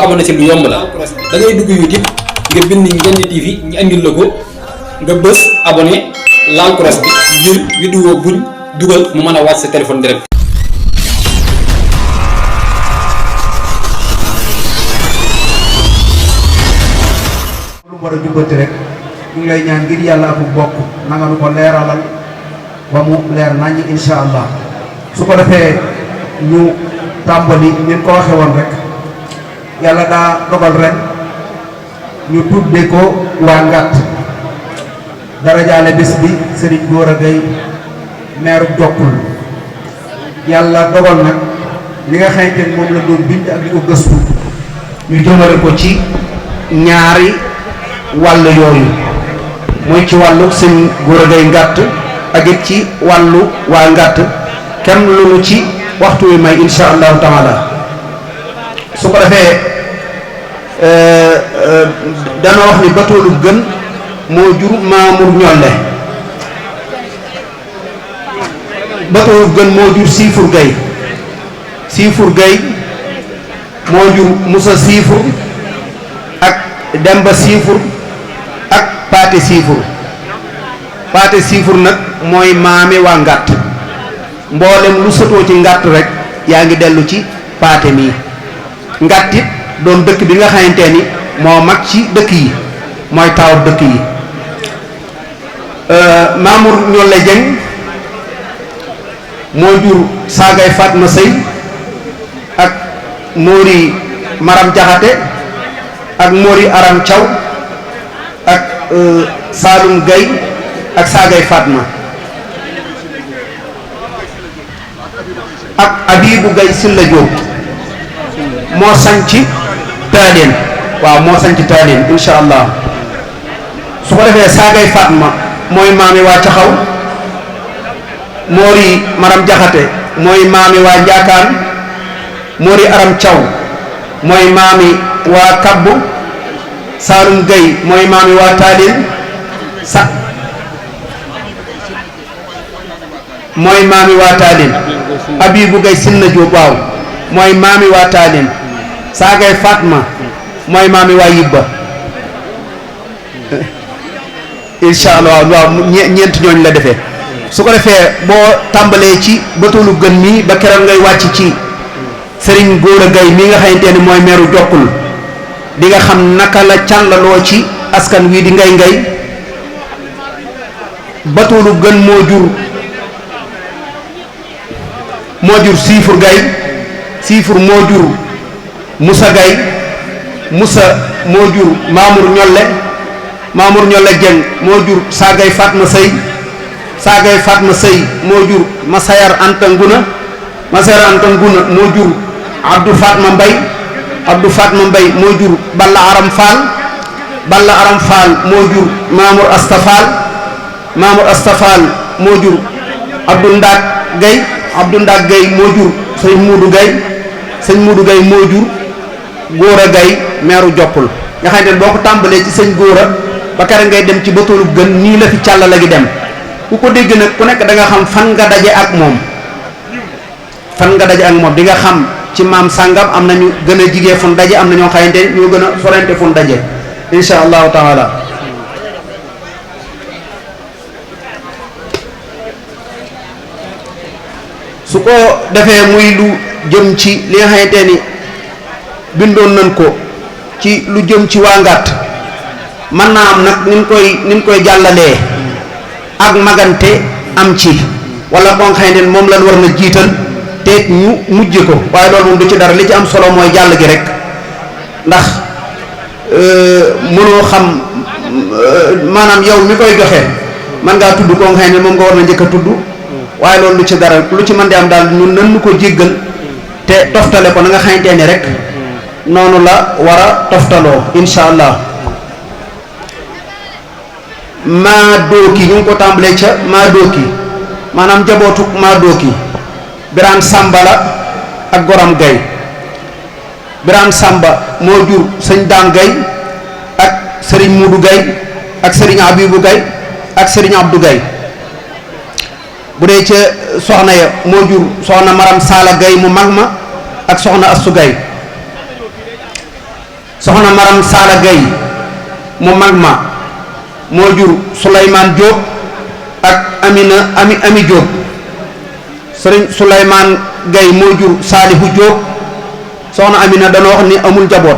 abonné ci lu yomb la da ngay dugg YouTube nga bind Ndiénd TV ñu andil la ko nga bës abonné laal cloche bi ngir vidéo buñ dugal mu mën a wàcc sa téléphone direct. lu war a jubbati rek ñu ngi lay ñaan ngir yàlla ak bokk na nga nu ko leeralal ba mu leer naññ insha allah su ko defee ñu tàmbali ni ko waxe woon rek yàlla daa dogal ren ñu tudde ko waa Ngatt darajaale bés bi Serigne Gora Gaye maire Jokkul yàlla dogal nag li nga xamante ni moom la doon bind ak di ko gëstu ñu jëmale ko ci ñaari wàll yooyu muy ci wàllu Serigne Gora Gaye Ngatt ak it ci wàllu waa Ngatt kenn lu nu ci waxtu wi may insha allahu taala su ko defee dana wax ni batoolu gën moo jur Mamour Ñolle batoolu gën moo jur Siifur Gaye Siifur Gaye moo jur Moussa Siifur ak Demba Siifur ak Paate Siifur Paate Siifur nag mooy maami waa Ngatt mboolem lu sëtoo ci Ngatt rek yaa ngi dellu ci Paate mii Ngatt it doon dëkk bi nga xamante ni moo mag ci dëkk yi mooy taaw dëkk yi Mamour Ñolle Jeng moo jur Saagay Fatma Sëy ak Mori Maram Jaxate ak Mori Aram Thiaw ak Saalum Gay ak Saagay Fatma ak Abibu Gay Silla Jóob moo sañci Taaleen waaw moo sañci Taaleen insha allah su ko defee Saagay Fatma mooy maami waa Caxaw Mori Maram Jaxate mooy maami waa Njaakaan Mori Aram Thiaw mooy maami waa Kabbu Saalum Gay mooy maami waa Taaleen mooy maami waa Taaleen Abibu Gay Sinna Jóob waaw mooy maami waa Taaleen Saagay Fatma mooy maami waa Yibba insha allah waaw ñeent ñooñ la defee su ko defee boo tàmbalee ci batoolu gën mi ba keroog ngay wàcc ci Serigne Gora Gaye mi nga xamante ni mooy meeru Jokkul di nga xam naka la càllaloo ci askan wi di ngay batoolu gën moo jur Siifur Gaye Siifur moo jur Moussa Gaye Moussa moo jur Mamour Ñolle Mamour Ñolle Jeng moo jur Saagay Fatma Sëy Saagay Fatma Sëy moo jur Masayar Anta Nguna Masayar Anta Nguna moo jur Abdou Fatma Mbay Abdou Fatma Mbay moo jur Balla Aram Fall Balla Aram Fall moo jur Mamour Astafal Mamour Astafal moo jur Abdou Ndaak Gay Abdou Ndaak Gay moo jur sëñ Muudu Gay sëñ Muudu Gay moo jur Gora Gaye meeru Jokkul nga xam ne boo ko tàmbalee ci sëñ Gora ba kere ngay dem ci batoolu gën nii la fi càlla la gi dem ku ko dégg nag ku nekk da nga xam fan nga daje ak moom di nga xam ci maam sàngam am nañu gën a jigee fun daje am na ñoo xamante ñoo gën a sorente fun daje insha allahu taala su ko defee muy lu jëm ci li nga xamante ni bindoon nañ ko ci lu jëm ci waa Ngatt mën naa am nag ni koy jàllalee ak magante am ci wala boo nga xamante ni moom lañ war na jiital te ñu mujje ko waaye loolu moom du ci dara li ci am solo mooy jàll gi rek ndax mënoo xam maanaam yow mi koy joxe man ngaa tudd koo nga xam ne moom nga war na njëkk a tudd waaye loolu lu ci dara lu ci mën di am daal ñun nan nu ko jéggal te toftale ko na nga xamante ni rek noonu la war a toftaloo insha allah maa dooki ñu ngi ko tàmbalee ca maa dooki maanaam jabootuk maa dooki Birane Samba la ak Goram Gaye Birane Samba moo jur sëñ Dame Gaye ak Serigne Moudou Gaye ak Serigne Abibou Gaye ak Serigne Abdou Gaye bu dee ca soxna ya moo jur soxna Maram Sala Gaye mu mag ma ak soxna Astou Gaye soxna Maram Sala Gay mu mag ma moo jur Souleymane Diop ak Ami Diop. sëriñ Souleymane Gay moo jur Saalihu Diop. soxna Amina dana wax ni amul njaboot.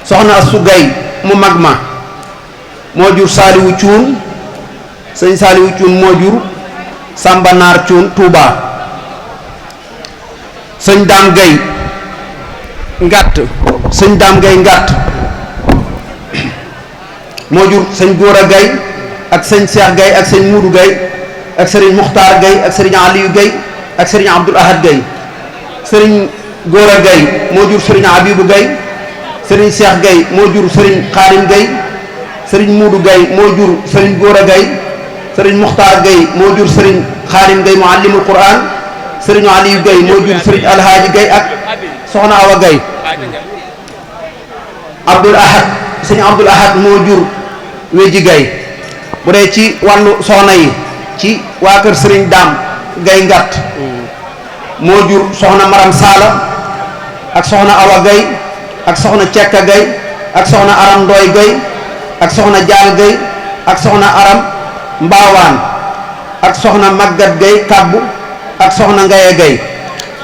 soxna Assu Gay mu mag ma moo jur Saalihu Cuun. sëñ Saalihu Cuun moo jur Samba Naar Cuun Touba. sëñ Daam Gay Ngatt sëñ Daam Gay Ngatt moo jur sëñ Góora Gay ak sëñ Seex Gay ak sëñ Muudu Gay ak sëriñ Muxtaar Gay ak sëriñ Aliyu Gay ak sëriñ Abdul Ahad Gay. sëriñ Góora Gay moo jur sëriñ Abibu Gay. sëriñ Seex Gay moo jur sëriñ Xaadim Gay. sëriñ Muudu Gay moo jur sëriñ Góora Gay. sëriñ Muxtaar Gay moo jur sëriñ Xaadim Gay muallimul Qur'an. sëriñ Aliyu Gay moo jur sëriñ Alhaaji Gay ak soxna Awa Gay. Abdul Ahad sëriñ Abdul Ahad moo jur Wéji Gay. bu dee ci wàllu soxna yi ci waa kër sëriñ Daam Gay Ngatt moo jur soxna Maram Sala ak soxna Awa Gay ak soxna Cekka Gay ak soxna Aram Ndooy Gay ak soxna Jaal Gay ak soxna Aram Mbaawaan ak soxna Maggat Gay Kabbu ak soxna Ngaye Gay.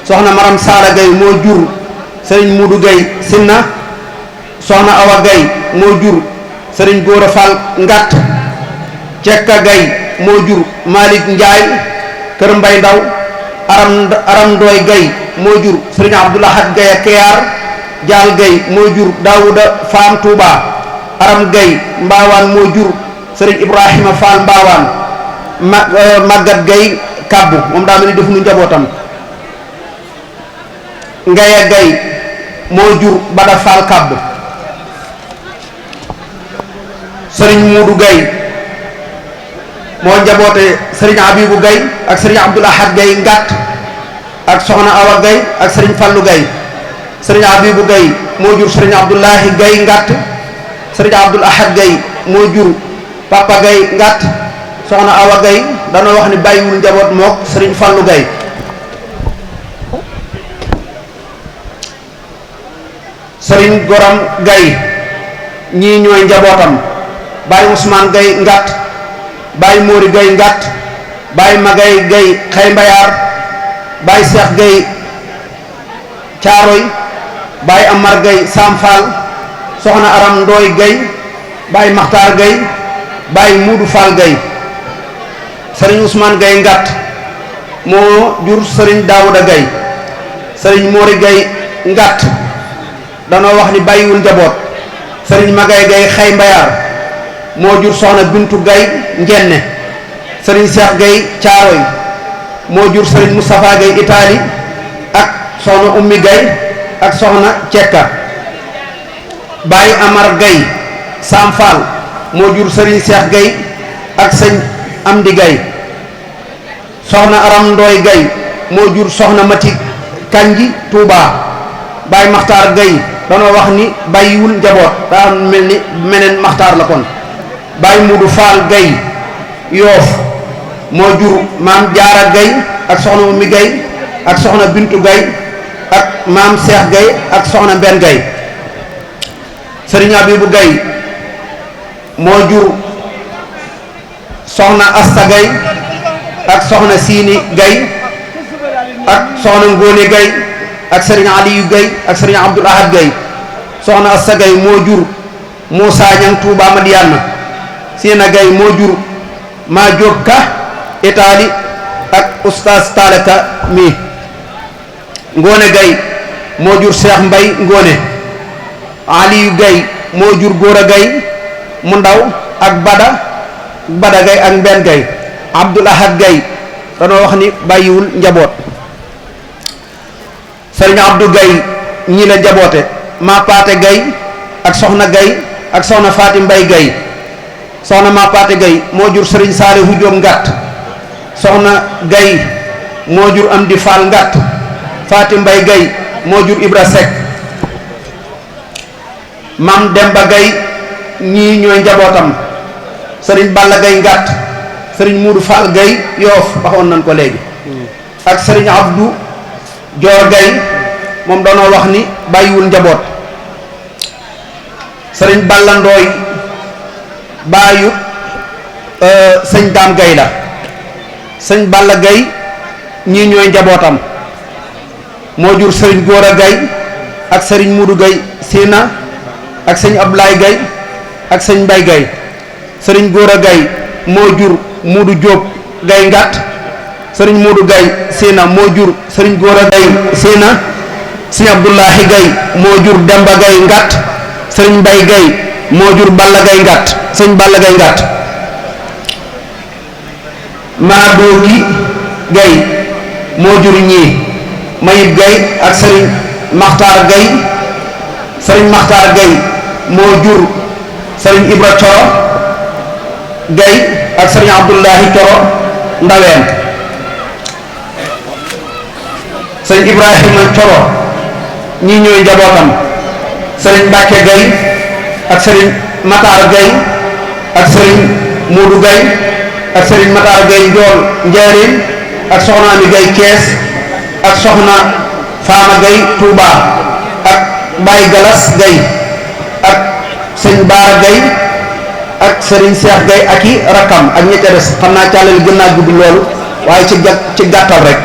soxna Maram Sala Gay moo jur sëriñ Mudu Gay Sinna. soxna Awa Gay moo jur sëriñ Góora Fall Ngatt. Cekka Gay moo jur Malick Njaay kër Mbay Ndaw. Aram Ndooy Gay moo jur sëriñ Abdoulahad Gay ak Keyaar. Jaal Gay moo jur Daawuda Faam Touba. Aram Gay Mbaawaan moo jur sëriñ Ibrahima Fall Mbaawaan. Maggat Gay Kabbu moom daa mel ni defu nu njabootam. Ngaye Gay moo jur Bada Fall Kabbu. sëriñ Muudu Gay moo njaboote sëriñ Abibu Gay ak sëriñ Abdul Ahad Gay Ngatt ak soxna Awa Gay ak sëriñ Fallu Gay. sëriñ Abibu Gay moo jur sëriñ Abdullahi Gay Ngatt. sëriñ Abdul Ahad Gay moo jur Papa Gay Ngatt. soxna Awa Gay dana wax ni bàyyiwul njaboot mook sëriñ Fallu Gay. sëriñ Goram Gay ñii ñooy njabootam. Baay Ousmane Gay Ngatt. Baay Móori Gay Ngatt. Baay Magay Gay Xay Mbayaar. Baay Seex Gay Caaroy. Baay Amar Gay Sam Fall. soxna Aram Ndooy Gay. Baay Maxtaar Gay. Baay Muudu Fall Gay. sëriñ Ousmane Gay Ngatt moo jur sëriñ Daawuda Gay. sëriñ Móori Gay Ngatt danoo wax ni bàyyiwul njaboot. sëriñ Magay Gay Xay Mbayaar moo jur soxna Bintu Gay Njenne. sëriñ Seex Gay Caaroy moo jur sëriñ Moustapha Gay Itaali ak soxna Ummi Gay ak soxna Cekka. Baay Amar Gay Sam Fall moo jur sëriñ Seex Gay ak sëñ Amdi Gay. soxna Aram Ndooy Gay moo jur soxna Mati Kanji Touba. Baay Maxtaar Gay danoo wax ni bàyyiwul njaboot daa mel ni meneen Maxtaar la kon. Baay Mudu Faal Gay Yoof moo jur maam Jaara Gay ak soxna Ummi Gay ak soxna Bintu Gay ak maam Seex Gay ak soxna Mbenn Gay. sëriñ Abibu Gay moo jur soxna Asta Gay ak soxna Siini Gay ak soxna Ngóone Gay ak sëriñ Aliyu Gay ak sëriñ Abdul Ahad Gay. soxna Asta Gay moo jur Muusa Ñang Tuuba Madiyaana. Siina Gay moo jur maa Jóob Ka Itaali ak Ustaas Taalaka mi. Ngóone Gay moo jur Seex Mbay Ngóone. Aliyu Gay moo jur Góora Gay mu ndaw ak Bada Gay ak Mbenn Gay. Abdul Ahad Gay danoo wax ni bàyyiwul njaboot. sëriñ Abdou Gay ñii la njaboote. maa Paate Gay ak soxna Gay ak soxna Faati Mbay Gay. soxna maa Paate Gay moo jur sëriñ Saalihu Jóob Ngatt. soxna Gay moo jur Amdi Fall Ngatt. Faati Mbay Gay moo jur Ibra Seck. Mam Demba Gay ñii ñooy njabootam. sëriñ Balla Gay Ngatt. sëriñ Muudu Fall Gay Yoof waxoon nañ ko léegi. ak sëriñ Abdou Joor Gay moom doonoo wax ni bàyyiwul njaboot. sëriñ Balla Ndooy baayu sëñ Daam Gay la sëñ Balla Gay ñii ñooy njabootam moo jur sëriñ Góora Gay ak sëriñ Mudu Gay Sina ak sëñ Ablaay Gay ak sëñ Mbay Gay sëriñ Góora Gay moo jur Mudu Jóob Gay Ngat sëriñ Mudu Gay Sina moo jur sëriñ Góora Gay Sina sëñ Abdullahi Gay moo jur Demba Gay Ngat sëriñ Mbay Gay moo jur Balla Gay Ngat sëñ Balla Gay Ngat Maadoogi Gay moo jur ñii Mayib Gay ak sëriñ Maxtaar Gay sëriñ Maxtaar Gay moo jur sëriñ Ibra Coro Gay ak sëriñ Abdullahi Coro Ndaween sëriñ Ibrahima Coro ñii ñooy njabootam sëriñ Mbàkke Gay ak sëriñ Matar Gay ak sëriñ Moodu Gay ak sëriñ Matar Gay Njool Njaaréem ak soxna Ami Gay Kees ak soxna Faama Gay Touba ak Baay Galas Gay ak sëñ Baara Gay ak sëriñ Seex Gay ak i rakkam ak ñi ca des xam naa càllali gën naa gudd loolu waaye ci gàttal rek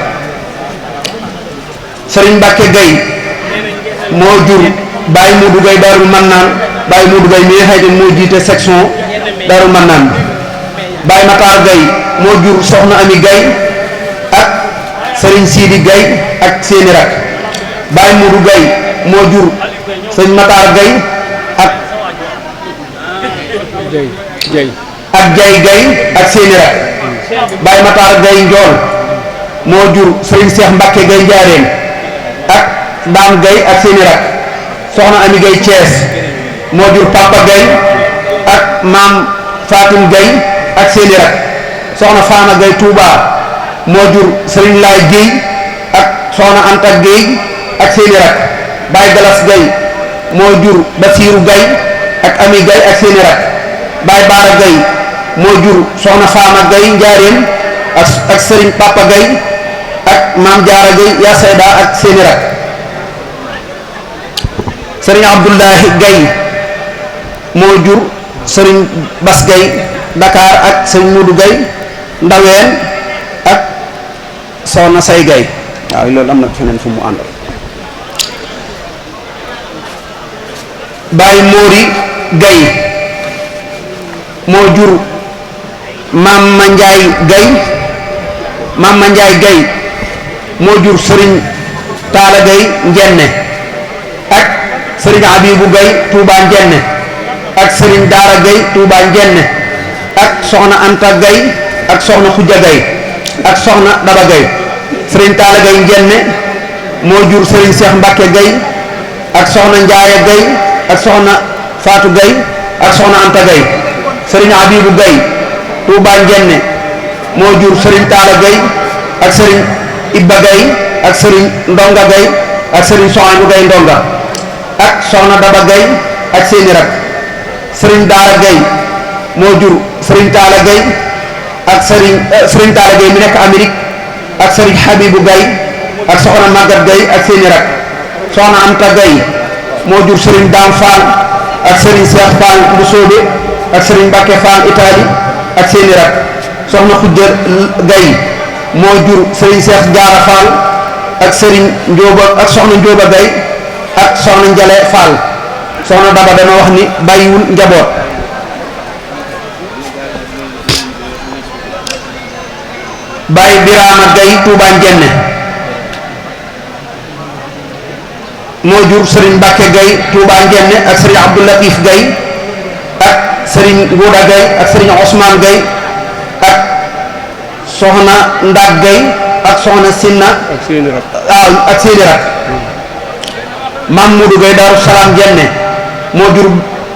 sëriñ Mbàkke Gay moo jur Baay Moodu Gay Daaru Mannaan Baay Moodu Gay mi nga xëy moo jiite section Daaru Mannaan Baay Matar Gay moo jur soxna Ami Gay ak sëriñ Siidi Gay ak seeni rak Baay Moodu Gay moo jur sëñ Matar Gay ak Jay Gay ak seeni rak Baay Matar Gay Njool moo jur sëriñ Seex Mbàkke Gay Njaaréem ak Daam Gay ak seeni rak soxna Ami Gay Cees moo jur Papa Gay ak maam Fatim Gay ak seeni rak soxna Faama Gay Touba moo jur sëriñ Laay Géy ak soxna Anta Géy ak seeni rak Baay Galas Gay moo jur Basiiru Gay ak Ami Gay ak seeni rak Baay Baara Gay moo jur soxna Faama Gay Njaaréem ak sëriñ Papa Gay ak maam Jaara Gay yaa Sayda ak seeni rak sëriñ Abdullahi Gay moo jur sëriñ Bas Gay Dakar ak sëriñ Mudu Gay Ndaween ak soxna Say Gay waaw loolu am na feneen fu mu àndal Baay Móori Gay moo jur Maam Manjaay Gay Maam Manjaay Gay moo jur sëriñ Taala Gay Njenne ak sëriñ Abibu Gay Touba Njenne ak sëriñ Daara Gay Touba Njenne ak soxna Anta Gay ak soxna Xujja Gay ak soxna Daba Gay sëriñ Taala Gay Njenne moo jur sëriñ Seex Mbàkke Gay ak soxna Njaaya Gay ak soxna Faatu Gay ak soxna Anta Gay sëriñ Abibu Gay Touba Njenne moo jur sëriñ Taala Gay ak sëriñ Ibba Gay ak sëriñ Ndonga Gay ak sëriñ Soxaybu Gay Ndonga ak soxna Daba Gay ak seeni rak sëriñ Daara Gay moo jur sëriñ Taala Gay ak sëriñ Taala Gay mi nekk Amérique ak sëriñ Habibu Gay ak soxna Magat Gay ak seeni rak soxna Anta Gay moo jur sëriñ Daam Fall ak sëriñ Seex Fall bu Soobe ak sëriñ Mbàkke Fall Italie ak seeni rak soxna Xujja Gay moo jur sëriñ Seex Jaara Fall ak sëriñ Njóoba ak soxna Njóoba Gay ak soxna Njale Fall soxna Daba dama wax ni bàyyiwul njaboot Baay Biraama Gay Touba Njenne moo jur sëriñ Mbàkke Gay Touba Njenne ak sëriñ Abdou Latif Gay ak sëriñ Nguuda Gay ak sëriñ Ousmane Gay ak soxna Ndaat Gay ak soxna Sinna ak seeni rak Maam Mudu Gay Daaru Salaam Njenne moo jur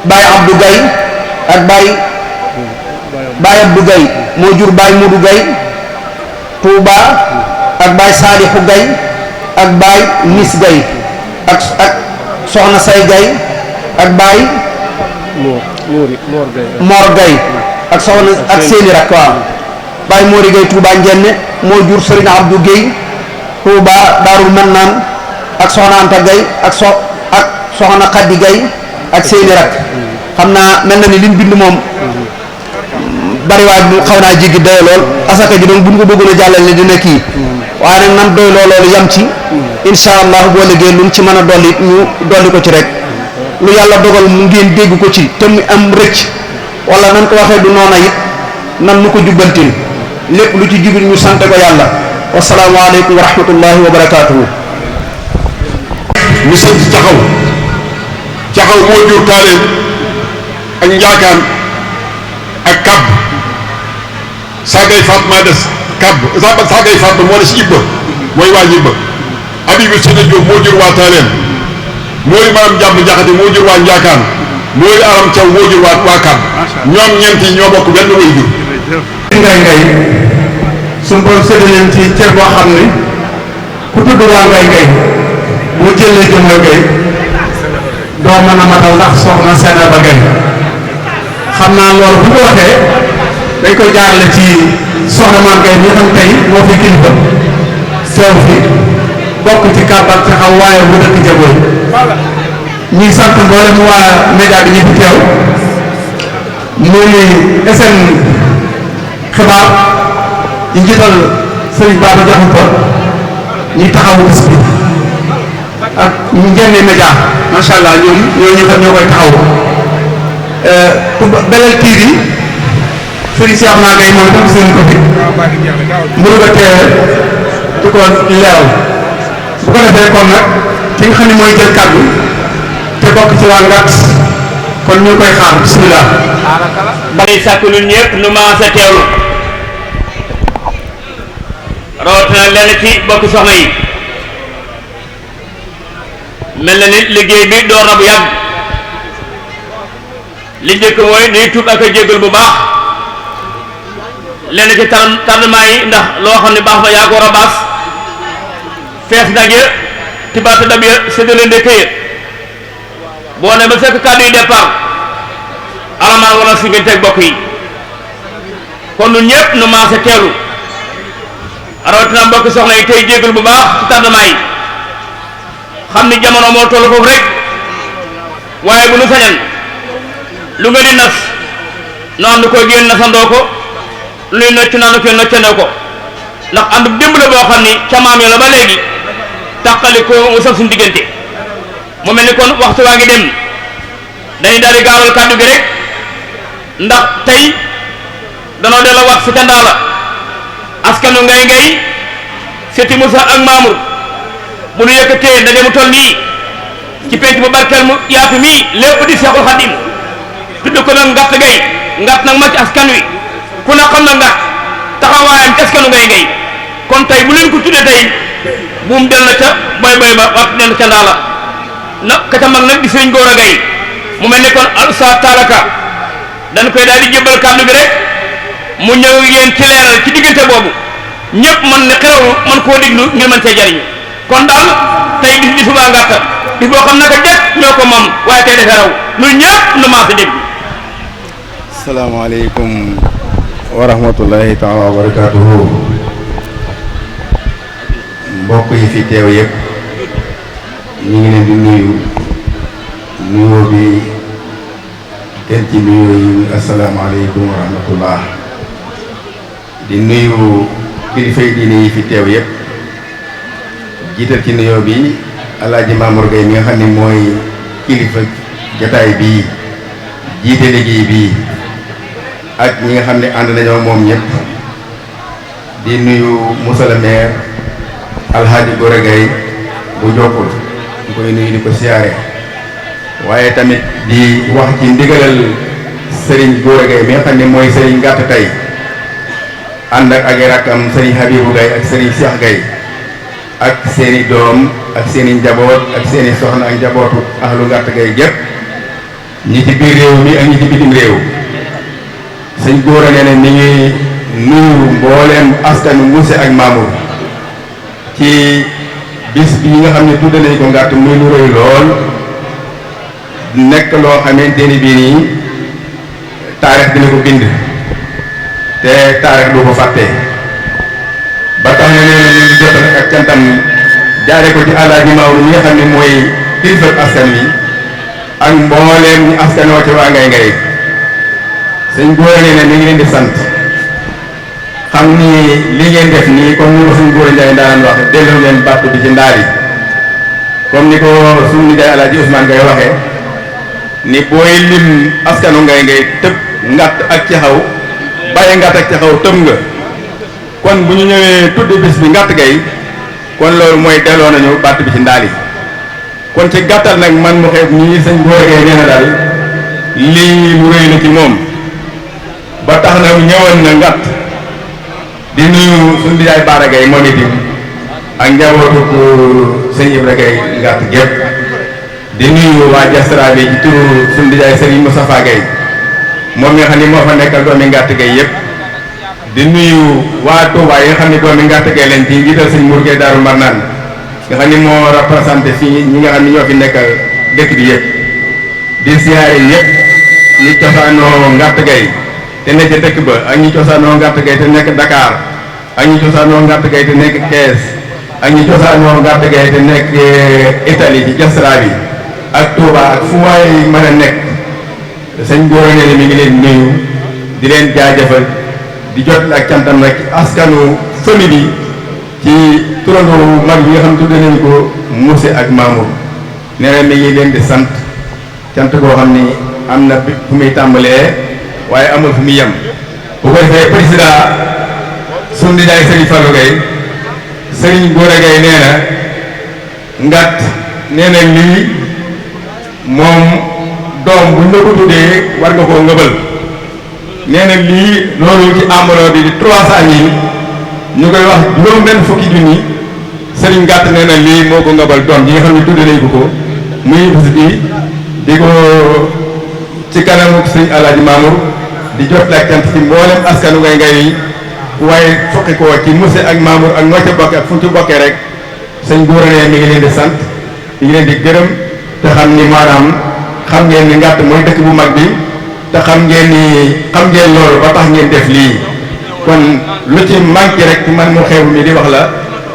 Baay Abdou Gay ak Baay Abdou Gay moo jur Baay Mudu Gay Touba ak Baay Saalixu Gay ak Baay Mis Gay ak soxna Say Gay ak Baay Mor Gay ak soxna ak seeni rak waaw Baay Moori Gay Touba Njenne moo jur Sëriñ Abdou Gay Touba Daarul Mannaan ak soxna Anta Gay ak soxna Xaddi Gay ak seeni rak xam naa mel na ni liñ bind moom bariwaay bu xaw naa jéggi doy lool asaka ji doon buñ ko bëggoon a jàllale dina kii waaye nag nan doy loolu yam ci insha allah boo liggéey luñ ci mën a dolli ñu dolli ko ci rek lu yàlla dogal mu ngeen dégg ko ci te mu am rëcc wala nan ko waxee du noona it nan nu ko jubbantil lépp lu ci jubit ñu sante ko yàlla wasalaamu aleykum wa rahmatullahi wa barakaatuhu. ñu sant caxaw moo jur taaleen ak njaakaan ak kàbb saagay Fatma des kàbb saagay Fatma moo des ibba mooy waa ñibba Abibu Sene Diop moo jur waa taaleen mooy maam jàmm jaxate moo jur waa njaakaan mooy aram caw moo jur waa kàbb ñoom ñeent yi ñoo bokk benn way jur ngay suñu borom sédd leen ci cër boo xam ne ku tudd waa ngay boo jëlee jëmmal ngay doo mën a matal ndax soxna Seena ba ngay xam naa loolu bu ko waxee dañ koy jaarale ci soxna maam ngay mi xam tey moo fi kilifa teew fi bokk ci kàbbal ci xaw waaye bu dëkk jagooy ñuy sant mboolem waa média bi ñu fi teew muy SN xibaar yi njiital Serigne Baba Diakhoumpa ñuy taxawu bis bi ak ñu njëriñ média macha allah ñoom ñoo xam ñoo koy taxawu Belel TV Serigne Cheikh naa ngay moom itam seen ko fi mënu ko teewe di ko leeral bu ko defee kon nag ki nga xam ne mooy jël kàddu te bokk ci waa Ngat kon ñu koy xaar bismillah bari sàkk ñun ñëpp nu maase teewlu rawatina lenn ci bokk soxna yi mel na ni liggéey bi door na bu yàgg li njëkk mooy day tuub ak a jégal bu baax lenn ci tardement yi ndax loo xam ne baax na yaa ko war a baas fees nag ya tibaata dab ya séddale ndekk ya boo ne ba fekk kàddu yi départ alamaan war na si ngeen teg bokk yi kon ñun ñëpp nu maase teelu rawatina mbokk soxna yi tey jégal bu baax ci tardement yi xam ni jamono moo toll foofu rek waaye bu nu sañan lu nga di nas nu am nu koy génn nasandoo ko luy nocc naa nu koy noccandoo ko ndax ànd démb la boo xam ni ca maam yo la ba léegi tàqali ko mu saf suñu diggante mu mel ni kon waxtu waa ngi dem dañuy daal di gaawal kàddu gi rek ndax tey danoo delloo wax si ca ndaa la askanu ngay seti Moussa ak Mamour bu nu yëkkatee ndaje mu toll nii ci penc bu barkeel mu yaatu mii lépp di Seexul Xadim tudd ko nag Ngatt Gay Ngatt nag ma ci askan wi ku na xam na Ngatt taxawaayam ci askanu ngay kon tey bu leen ko tuddee tey buum del na ca boy ba wax del ca ndaa la na ka ca mag nag di sëriñ Góora Gay mu mel ni kon Oustaz Talaka dañ koy daal di jébbal kàddu gi rek mu ñëw yéen ci leeral ci diggante boobu ñëpp man ne xerawlu man koo diglu ngir mën cee jariñu kon daal tey bis bi subaa Ngatt bis boo xam naka jekk ñoo ko moom waaye tey defee raw ñun ñëpp nu maase dégg. salaamaaleykum wa rahmatullahi taala wa barakaatuhu mbokk yi fi teew yëpp ñu ngi leen di nuyoo bi gën ci nuyoo yi asalaamaaleykum wa rahmatullah di nuyu kilifay diine yi fi teew yëpp jiital ci nuyoo bi Alaaji Mamour Gueye mi nga xam ne mooy kilifa jataay bii jiite liggéey bii ak ñi nga xam ne ànd nañoo moom ñëpp di nuyu monsieur le maire Alhaji Gora Gueye bu Jokkul ñu koy nuyu di ko siyaare waaye tamit di wax ci ndigalal Serigne Gora Gueye mi nga xam ne mooy Serigne Ngatt tey ànd ak ay rakkam Serigne Habibou Gueye ak Serigne Cheikh Gueye ak seeni doom ak seeni njaboot ak seeni soxna ak njabootu ahlu Ngatt Gueye gépp ñi ci biir réew mi ak ñi ci bitim réew sëñ Gora nee na mi ngi nuyu mbooleem askanu Mousse ak Mamour ci bis bi nga xam ne tudde nañ ko Ngatt muy lu rëy lool nekk loo xamante ni bii nii taarix dina ko bind te taarix du ko fàtte ba tax na nee na ñu ngi jot ak cantam jaare ko ci Alaaji Maodo mi nga xam ne mooy kilifa askan wi ak mbooleem ñu askanoo ci waa Ngay Ngay sëñ Gora nee na mi ngi leen di sant xam ni li ngeen def nii comme ni ko suñu Gora Ndiaye daan wax delloo leen bàtt bi ci ndaal yi comme ni ko suñu nijaay Alaaji Ousmane Ngay waxee ni booy lim askanu Ngay Ngay tëb ngatt ak ci xaw bàyyi ngatt ak ci xaw tëb nga kon bu ñu ñëwee tuddi bis bi ngatt gay kon loolu mooy delloo nañu bàtt bi ci ndaal yi kon ci gàttal nag man mu xeeb ñii sëñ Gora Gaye nee na daal lii lu rëy la ci moom ba tax na ñëwoon na ngatt di nuyu suñu nijaay Baara Gaye moom itam ak njabootu ko sëñ Ibra Gaye ngatt gépp di nuyu waa Jastra bi ci turu suñu nijaay Sëriñ Moustapha Gaye moom nga xam ni moo fa nekkal doomi ngatt Gaye yëpp di nuyu waa Touba yi nga xam ne doomi ngatt Gaye leen ci njiital sëñ Mour Gaye Daaru Marnaan nga xam ni moo représenté fii ñi nga xam ni ñoo fi nekk dëkk bi yëpp di siyaare ñëpp ñi cosaanoo ngatt Gaye te nekk ca dëkk ba ak ñi cosaanoo ngatt Gaye te nekk Dakar ak ñi cosaanoo ngatt Gaye te nekk Kees ak ñi cosaanoo ngatt Gaye te nekk Italie ci Jastra bi ak Touba ak fu waay mën a nekk sëñ Gora nee na mi ngi leen nuyu di leen jaajëfal di jot ak cantam nag ci askanu famille bi ci turandoo mag yi nga xam tudde nañu ko Mousse ak Mamour nee na mi ngi leen di sant cant koo xam ni am na fu muy tàmbalee waaye amul fu muy yem bu ko defee président suñu nijaay Serigne Fallou Gaye Serigne Gora Gaye nee na ngatt nee na lii moom doom buñ la ko tuddee war nga koo ngëbal nee na lii loolu ci enveloppe bi di 300 000 ñu koy wax juróom-benn fukki junni Serigne Ngatt nee na lii moo ko ngëbal doom ji nga xam ne tudde nañ ko muy bis bi di ko ci kanamu sëñ Alaaji Mamour di jot la cant ci mboolem askanu Ngay Ngay yi waaye fokki ko ci Mousse ak Mamour ak noo ca bokkee ak fu ñu ci bokkee rek sëñ Gora nee mi ngi leen di sant mi ngi leen di gërëm te xam ni maanaam xam ngeen ni Ngatt mooy dëkk bu mag bi te xam ngeen loolu ba tax ngeen def lii kon lu ci manqué rek man mu xew mi di wax la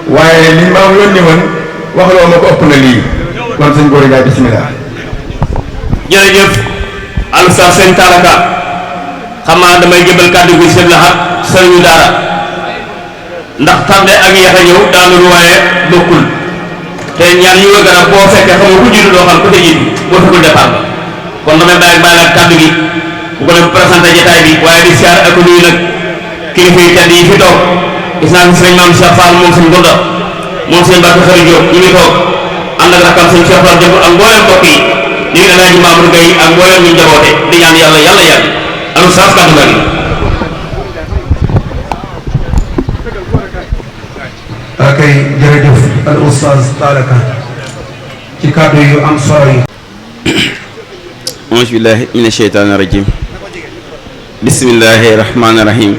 waaye li ma yónni woon wax loo ma ko ëpp na lii kon sëñ Gora Ndiaye bismillah. jërëjëf Alsa sëñ Taraka xam naa damay jëbal kàddu gi sëñ Lahat sëriñu daara ndax tardé ak yéex a ñëw daanul waaye bokkul te ñaar ñu nga gën a boo fekkee xam nga ku jiitu doo xam ku te jiitu boo fekkul départ ba kon damay bàyyi la kàddu gi bu ko def présenté jotaay bi waaye di siyaar ak nuyu nag kilifa yi tedd yi fi toog gis naa fi sëñ Maam Cheikh Fall moom sëñ Gounda moom sëñ Mbacke Xari Diop ñu ngi toog ànd ak rakam sëñ Cheikh Fall Diop ak mboolem mbokk yi ñu ngi Alaaji Mamour Gaye ak mboolem ñu njaboote di ñaan yàlla yàgg anu saaf kàddu ga ok jërëjëf al oustaz Taraka ci kàddu yu am solo yi. auzu billahi mina sheytaani rajim bismillahi rahmaani rahim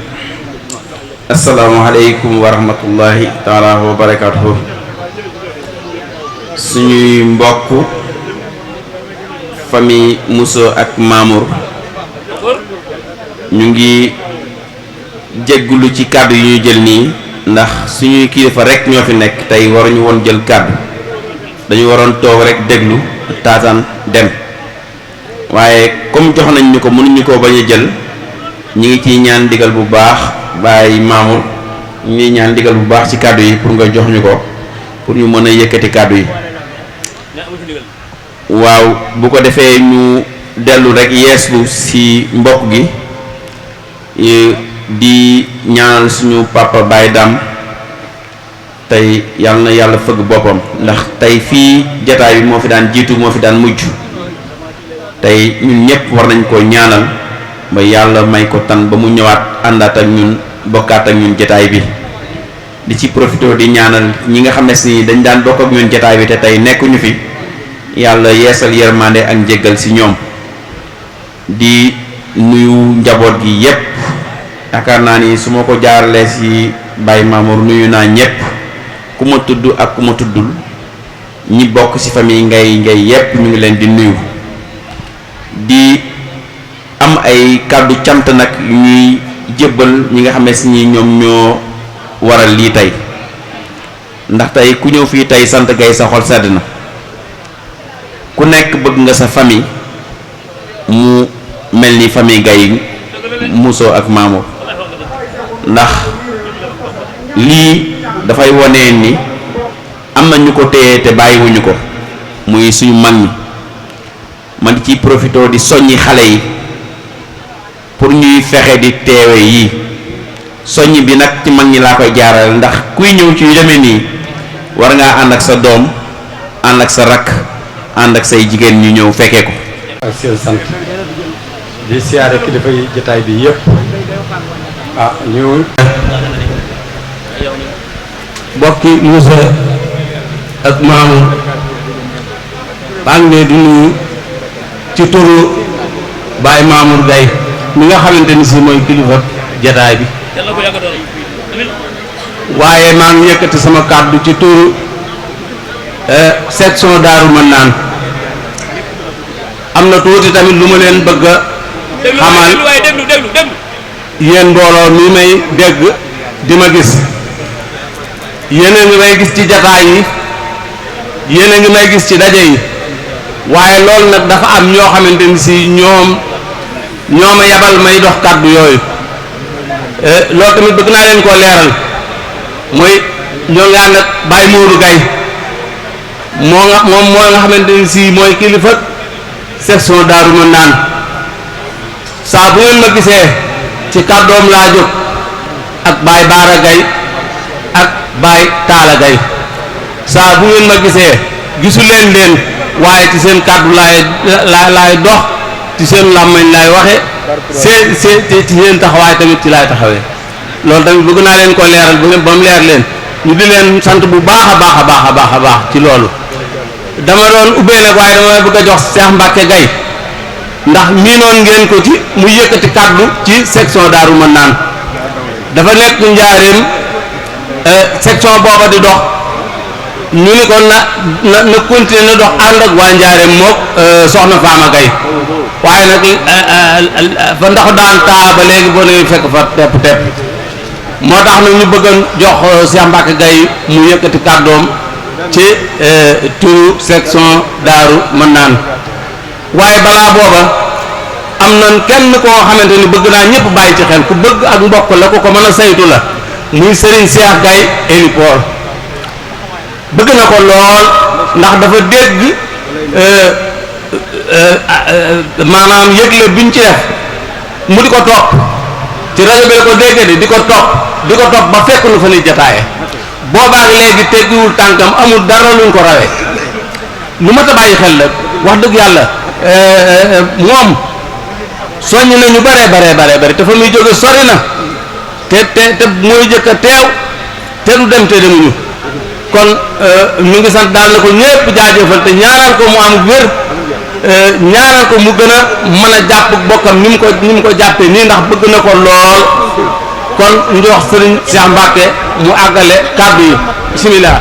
asalaamaaleykum wa rahmatullahi taala wa barakatuhu suñuy mbokk famille Mousso ak Mamour ñu ngi jéggulu ci kàddu yu ñu jël nii ndax suñuy kilifa rek ñoo fi nekk tey waruñu woon jël kàddu dañu waroon toog rek déglu taataan dem waaye comme jox nañ ñu ko mënuñu koo bañ a jël ñi ngi ciy ñaan digal bu baax Baye Mamour ñu ngi ñaan digal bu baax ci kàddu yi pour nga jox ñu ko pour ñu mën a yëkkati kàddu yi waaw bu ko defee ñu dellu rek yeeslu ci mbokk gi di ñaanal suñu papa Baye Dame tey yàlla na yàlla fëgg boppam ndax tey fii jataay bi moo fi daan jiitu moo fi daan mujj tey ñun ñëpp war nañ ko ñaanal ba yàlla may ko tan ba mu ñëwaat àndaat ak ñun bokkaat ak ñun jataay bi di ci profité di ñaanal ñi nga xam ne si dañ daan bokk ak ñun jataay bi te tey nekkuñu fi yàlla yeesal yërmande ak njéggal si ñoom di nuyu njaboot gi yépp yaakaar naa ni su ma ko jaaralee si Baye Mamour nuyu naa ñépp ku ma tudd ak ku ma tuddul ñi bokk ci famille ngay yépp ñu ngi leen di nuyu di am ay kàddu cant nag ñuy jébbal ñi nga xam ne si ñi ñoom ñoo waral lii tey ndax tey ku ñëw fii tey sant Gaye sa xol sedd na ku nekk bëgg nga sa famille mu mel ni famille Gaye Mousso ak Mamour ndax lii dafay wone ni am na ñu ko téye te bàyyiwuñu ko muy suñu mag ñi man di ci profité di soññi xale yi pour ñuy fexe di teewe yi soññ bi nag ci mag ñi laa koy jaarale ndax kuy ñëw ci yu demee nii war ngaa ànd ak sa doom ànd ak sa rakk ànd ak say jigéen ñu ñëw fekkee ko. ak seen sant di siyaare kilifa yi jotaay bi yëpp ñu bokki Moussa ak Mamour maa ngi leen di nuyu ci turu Baye Mamour Gaye mi nga xamante ni si mooy kilifa jotaay bi waaye maa ngi yëkkati sama kàddu ci turu section Daaru Manaan am na tuuti tamit lu ma leen bëgg a xamal yéen mbooloo mi may dégg di ma gis yéen a ngi may gis ci jataay yi yéen a ngi may gis ci daje yi waaye loolu nag dafa am ñoo xamante ni si ñoo ma yabal may dox kàddu yooyu loolu tamit bëgg naa leen koo leeral mooy ñoo ngi ànd ak Baye Modou Gaye moom moo nga xamante ni si mooy kilifa section Daaru Manaan saa bu ngeen ma gisee ci kàddoom laa jóg ak Baye Baara Gaye ak Baye Taala Gaye saa bu ngeen ma gisee gisu leen waaye ci seen kàddu laay dox ci seen làmmiñ laay waxe ci seen taxawaay tamit ci laay taxawee loolu tamit bëgg naa leen ko leeral ba mu leer leen ñu di leen sant bu baax a baax a baax a baax a baax ci loolu dama doon ubbee nag waaye dama bëgg a jox Cheikh Mbacke Gaye ndax miinoon ngeen ko ci mu yëkkati kàddu ci section Daaru Manaan dafa nekk njaareem section booba di dox ñu ni ko na continuer na dox ànd ak waa njaareem mook soxna Faama Gaye waaye nag fa ndax daan taa ba léegi boo ne fekk fa tepp moo tax nag ñu bëgg a jox Cheikh Mbacke Gaye mu yëkkati kàddoom ci turu section Daaru Manaan waaye balaa booba am na kenn koo xamante ni bëgg naa ñëpp bàyyi ci xel ku bëgg ak mbokk la ku ko mën a saytu la muy Serigne Cheikh Gaye héliport bëgg na ko lool ndax dafa dégg maanaam yëgle biñ ci def mu di ko topp ci rajo bi la ko déggee di ko topp ba fekk nu fa ni jataaye boobaak léegi teggiwul tànkam amul dara luñ ko rawee lu mat a bàyyi xel la wax dëgg yàlla moom soññ nañu bare te fa muy jóge sori na te mooy jëkk a teew te du dem te demuñu kon ñu ngi sant daal na ko ñépp jaajëfal te ñaanal ko mu am wér ñaanal ko mu gën a mën a jàpp bokkam ni mu ko jàppee nii ndax bëgg na ko lool kon ñu wax sëriñ Cheikh Mbacke mu àggale kàddu yi bismillah.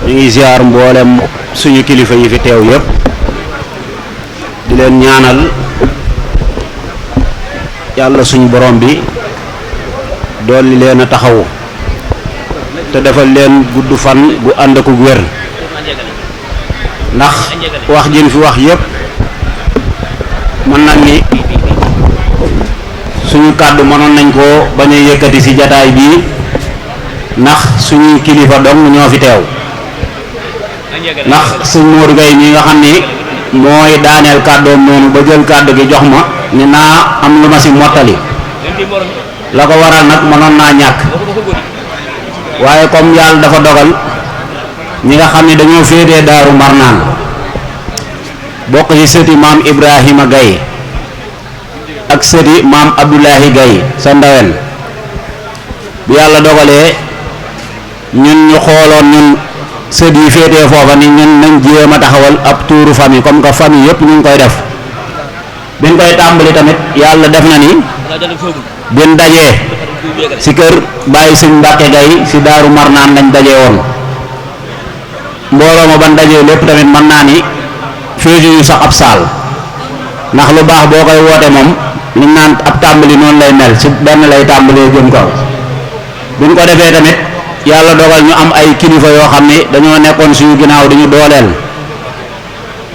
ñu ngi ziar mboolem suñu kilifa yi fi teew yépp di leen ñaanal yàlla suñu borom bi dolli leen a taxawu te defal leen gudd fan gu ànd ak wér ndax wax jën fi wax yépp mën nañ ni suñu kàddu mënoon nañ koo bañ a yëkkati ci jataay bii ndax suñuy kilifa dong ñoo fi teew ndax sëñ Modou Gaye mi nga xam ni mooy daaneel kàddoom noonu ba jël kàddu gi jox ma ni naa am lu ma ci mottali la ko waral nag mënoon naa ñàkk waaye comme yàlla dafa dogal ñi nga xam ne dañoo féetee Daaru Marnaan bokk ci sëti maam Ibrahima Gaye ak sëti maam Abdoulahi Gaye sa ndawen bi yàlla dogalee ñun ñu xooloon ñun sët yi féetee foofa ni ñun nañ jéem a taxawal ab tuuru famille comme que famille yëpp ñu ngi koy def biñ koy tàmbali tamit yàlla def na ni bin dajee ci kër bàyyi sëñ Mbacke Gaye ci Daaru Marnaan lañ dajee woon mbooloo ma ban dajee lépp tamit mën naa ni féeju yu sax ab saal ndax lu baax boo koy woote moom liñ naan ab tàmbali noonu lay mel ci benn lay tàmbalee jëm kaw biñ ko defee tamit yàlla dogal ñu am ay kilifa yoo xam ni dañoo nekkoon suñu ginnaaw di ñu dooleel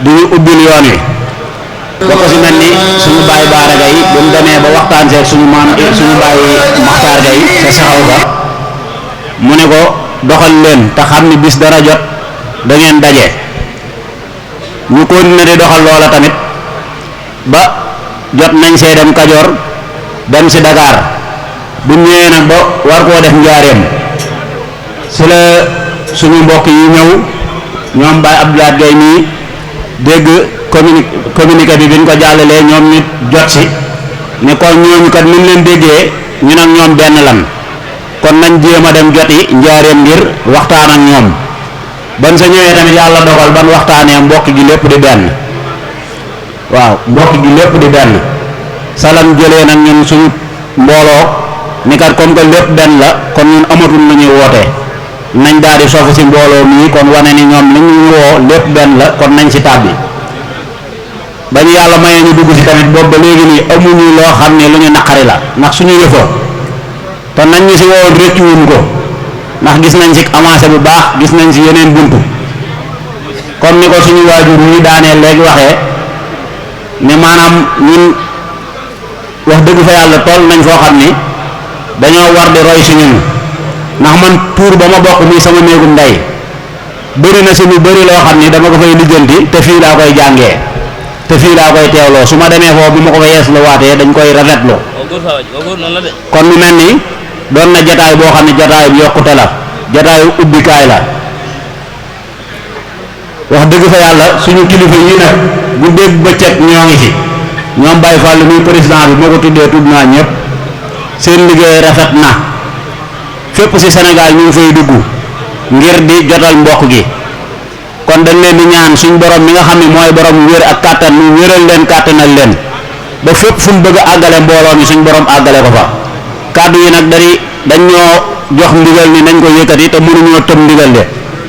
di ñu ubbil yoon wi ba ko si mel ni suñu baay Baara Gaye bu mu demee ba waxtaan seeg suñu maam suñu baay Maxtaar Gaye sa saxaw ga mu ne ko doxal leen te xam ni bis dana jot da ngeen daje ñu continuer di doxal loola tamit ba jot nañ see dem Kajoor dem si Dakar bu ñëwee nag ba war koo def njaareem si la suñu mbokk yi ñëw ñoom Baye Abdoulaye Gaye nii dégg communiqué bi biñ ko jàllalee ñoom ñu jot si ne kon ñooñu kat ni leen déggee ñu nag ñoom benn lan kon nañ jéem a dem joti njaareem ngir waxtaan ak ñoom ban sa ñëwee tamit yàlla dogal ban waxtaanee mbokk gi lépp di benn waaw mbokk gi lépp di benn salam jëlee nag ñun suñu mbooloo ni kat comme que lépp benn la kon ñun amatul lu ñuy wootee nañ daal di sofu si mbooloo mii kon wane ni ñoom li ñu woo lépp benn la kon nañ si tàbbi ba ñu yàlla mayee ñu dugg si tamit boobu ba léegi nii amuñu loo xam ne lu ñu naqari la ndax suñu yëfa te nañ ñu si wowoon réccuwuñ ko ndax gis nañ si avancé bu baax gis nañ si yeneen buntu comme ni ko suñu waajur ñuy daanee léegi waxee ne maanaam ñun wax dëgg fa yàlla toll nañ foo xam ni dañoo war di roy si ñun ndax man tuur ba ma bokk muy sama néegum ndey bëri na si lu bëri loo xam ni dama ko fay lijjanti te fii laa koy jàngee te fii laa koy teewloo su ma demee foofu bu ma ko fa yees la waatee dañ koy rafetlu kon lu mel ni doon na jataay boo xam ne jataay bu yokkute la jataayu ubbikaay la wax dëgg fa yàlla suñu kilifa yi nag bu dégg bëccëg ñoo ngi ci ñoom Baye Fall muy président bi moo ko tuddee tudd naa ñëpp seen liggéey rafet na fépp ci Sénégal ñu ngi fay dugg ngir di jotal mbokk gi kon dañ leen di ñaan suñ borom mi nga xam ne mooy borom wér ak kàttan mu wéral leen kàttanal leen ba fépp fu mu bëgg a àggale mbooloo mi suñ borom àggale ko fa kàddu yi nag dañ ñoo jox ndigal ni nañ ko yëkkati te mënuñoo tëm ndigal de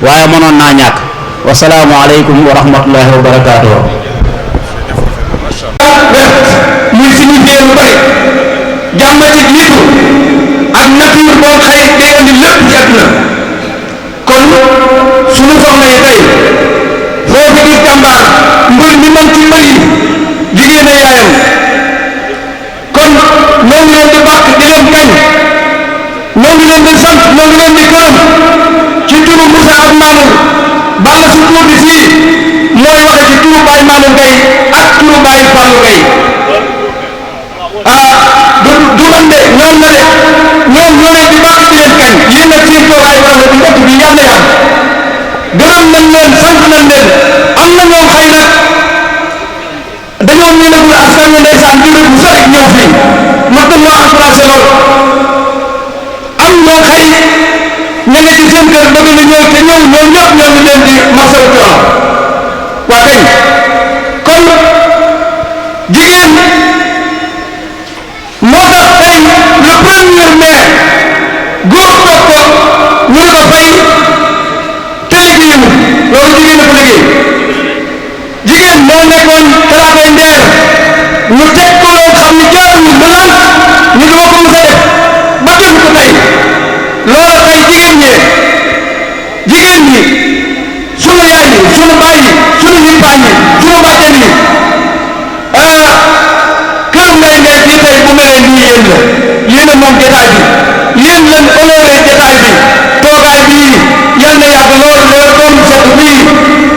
waaye mënoon naa ñàkk wasalaamu aleykum wa rahmatullahi wa barakaatuh. muy signifié lu bëri jàmm ci jiitu ak nature boo xëy day indi lépp ci àdduna kon suñu soxna yi tey foo fi gis jàmbaar mbër mi man ci mbër yi jigéen a yaayam kon ñoo ngi leen di bàkk di leen kañ ñoo ngi leen di sant ñoo ngi leen di gërëm ci turu Moussa ak Mamour bala su tuur bi fii mooy waxe ci turu Baye Mamour Gaye ak turu Baye Fallou Gaye du man de ñoom na de ñoom ñoo leen di bàkk di leen kañ yéen nag seen toogaay bu rafet bi ëtt bi yàlla yàlla gërëm nañ leen sant nañ leen am na ñoo xëy nag dañoo ñëwagul askan wi ndeysaan jóge bu sori ñëw fii ma gën ñoo encouragé lool am ñoo xëy ña nga ci seen kër bëgg na ñëw te ñëw ñoom ñëpp ñoo ngi leen di masawu coono waa kañ kon jigéen moo tax tey le premier mai góor toog ko ñu ne ko fay tey gi yëngu loolu jigéen a ko liggéey jigéen moo nekkoon talaatay ndeer ñu teg ko loo xam ne jaarul mu lan ñu dama ko mos a def ba jëm ko tey loola tey jigéen ñi sunu yaay yi sunu baay yi sunu yimpaañ yi sunu bàjjen yi kër ngay ne fii tey bu melee nii yéen a moom jotaay bi yéen leen honoré jotaay bi toogaay bii yal na yàgg lool lool doon sedd bii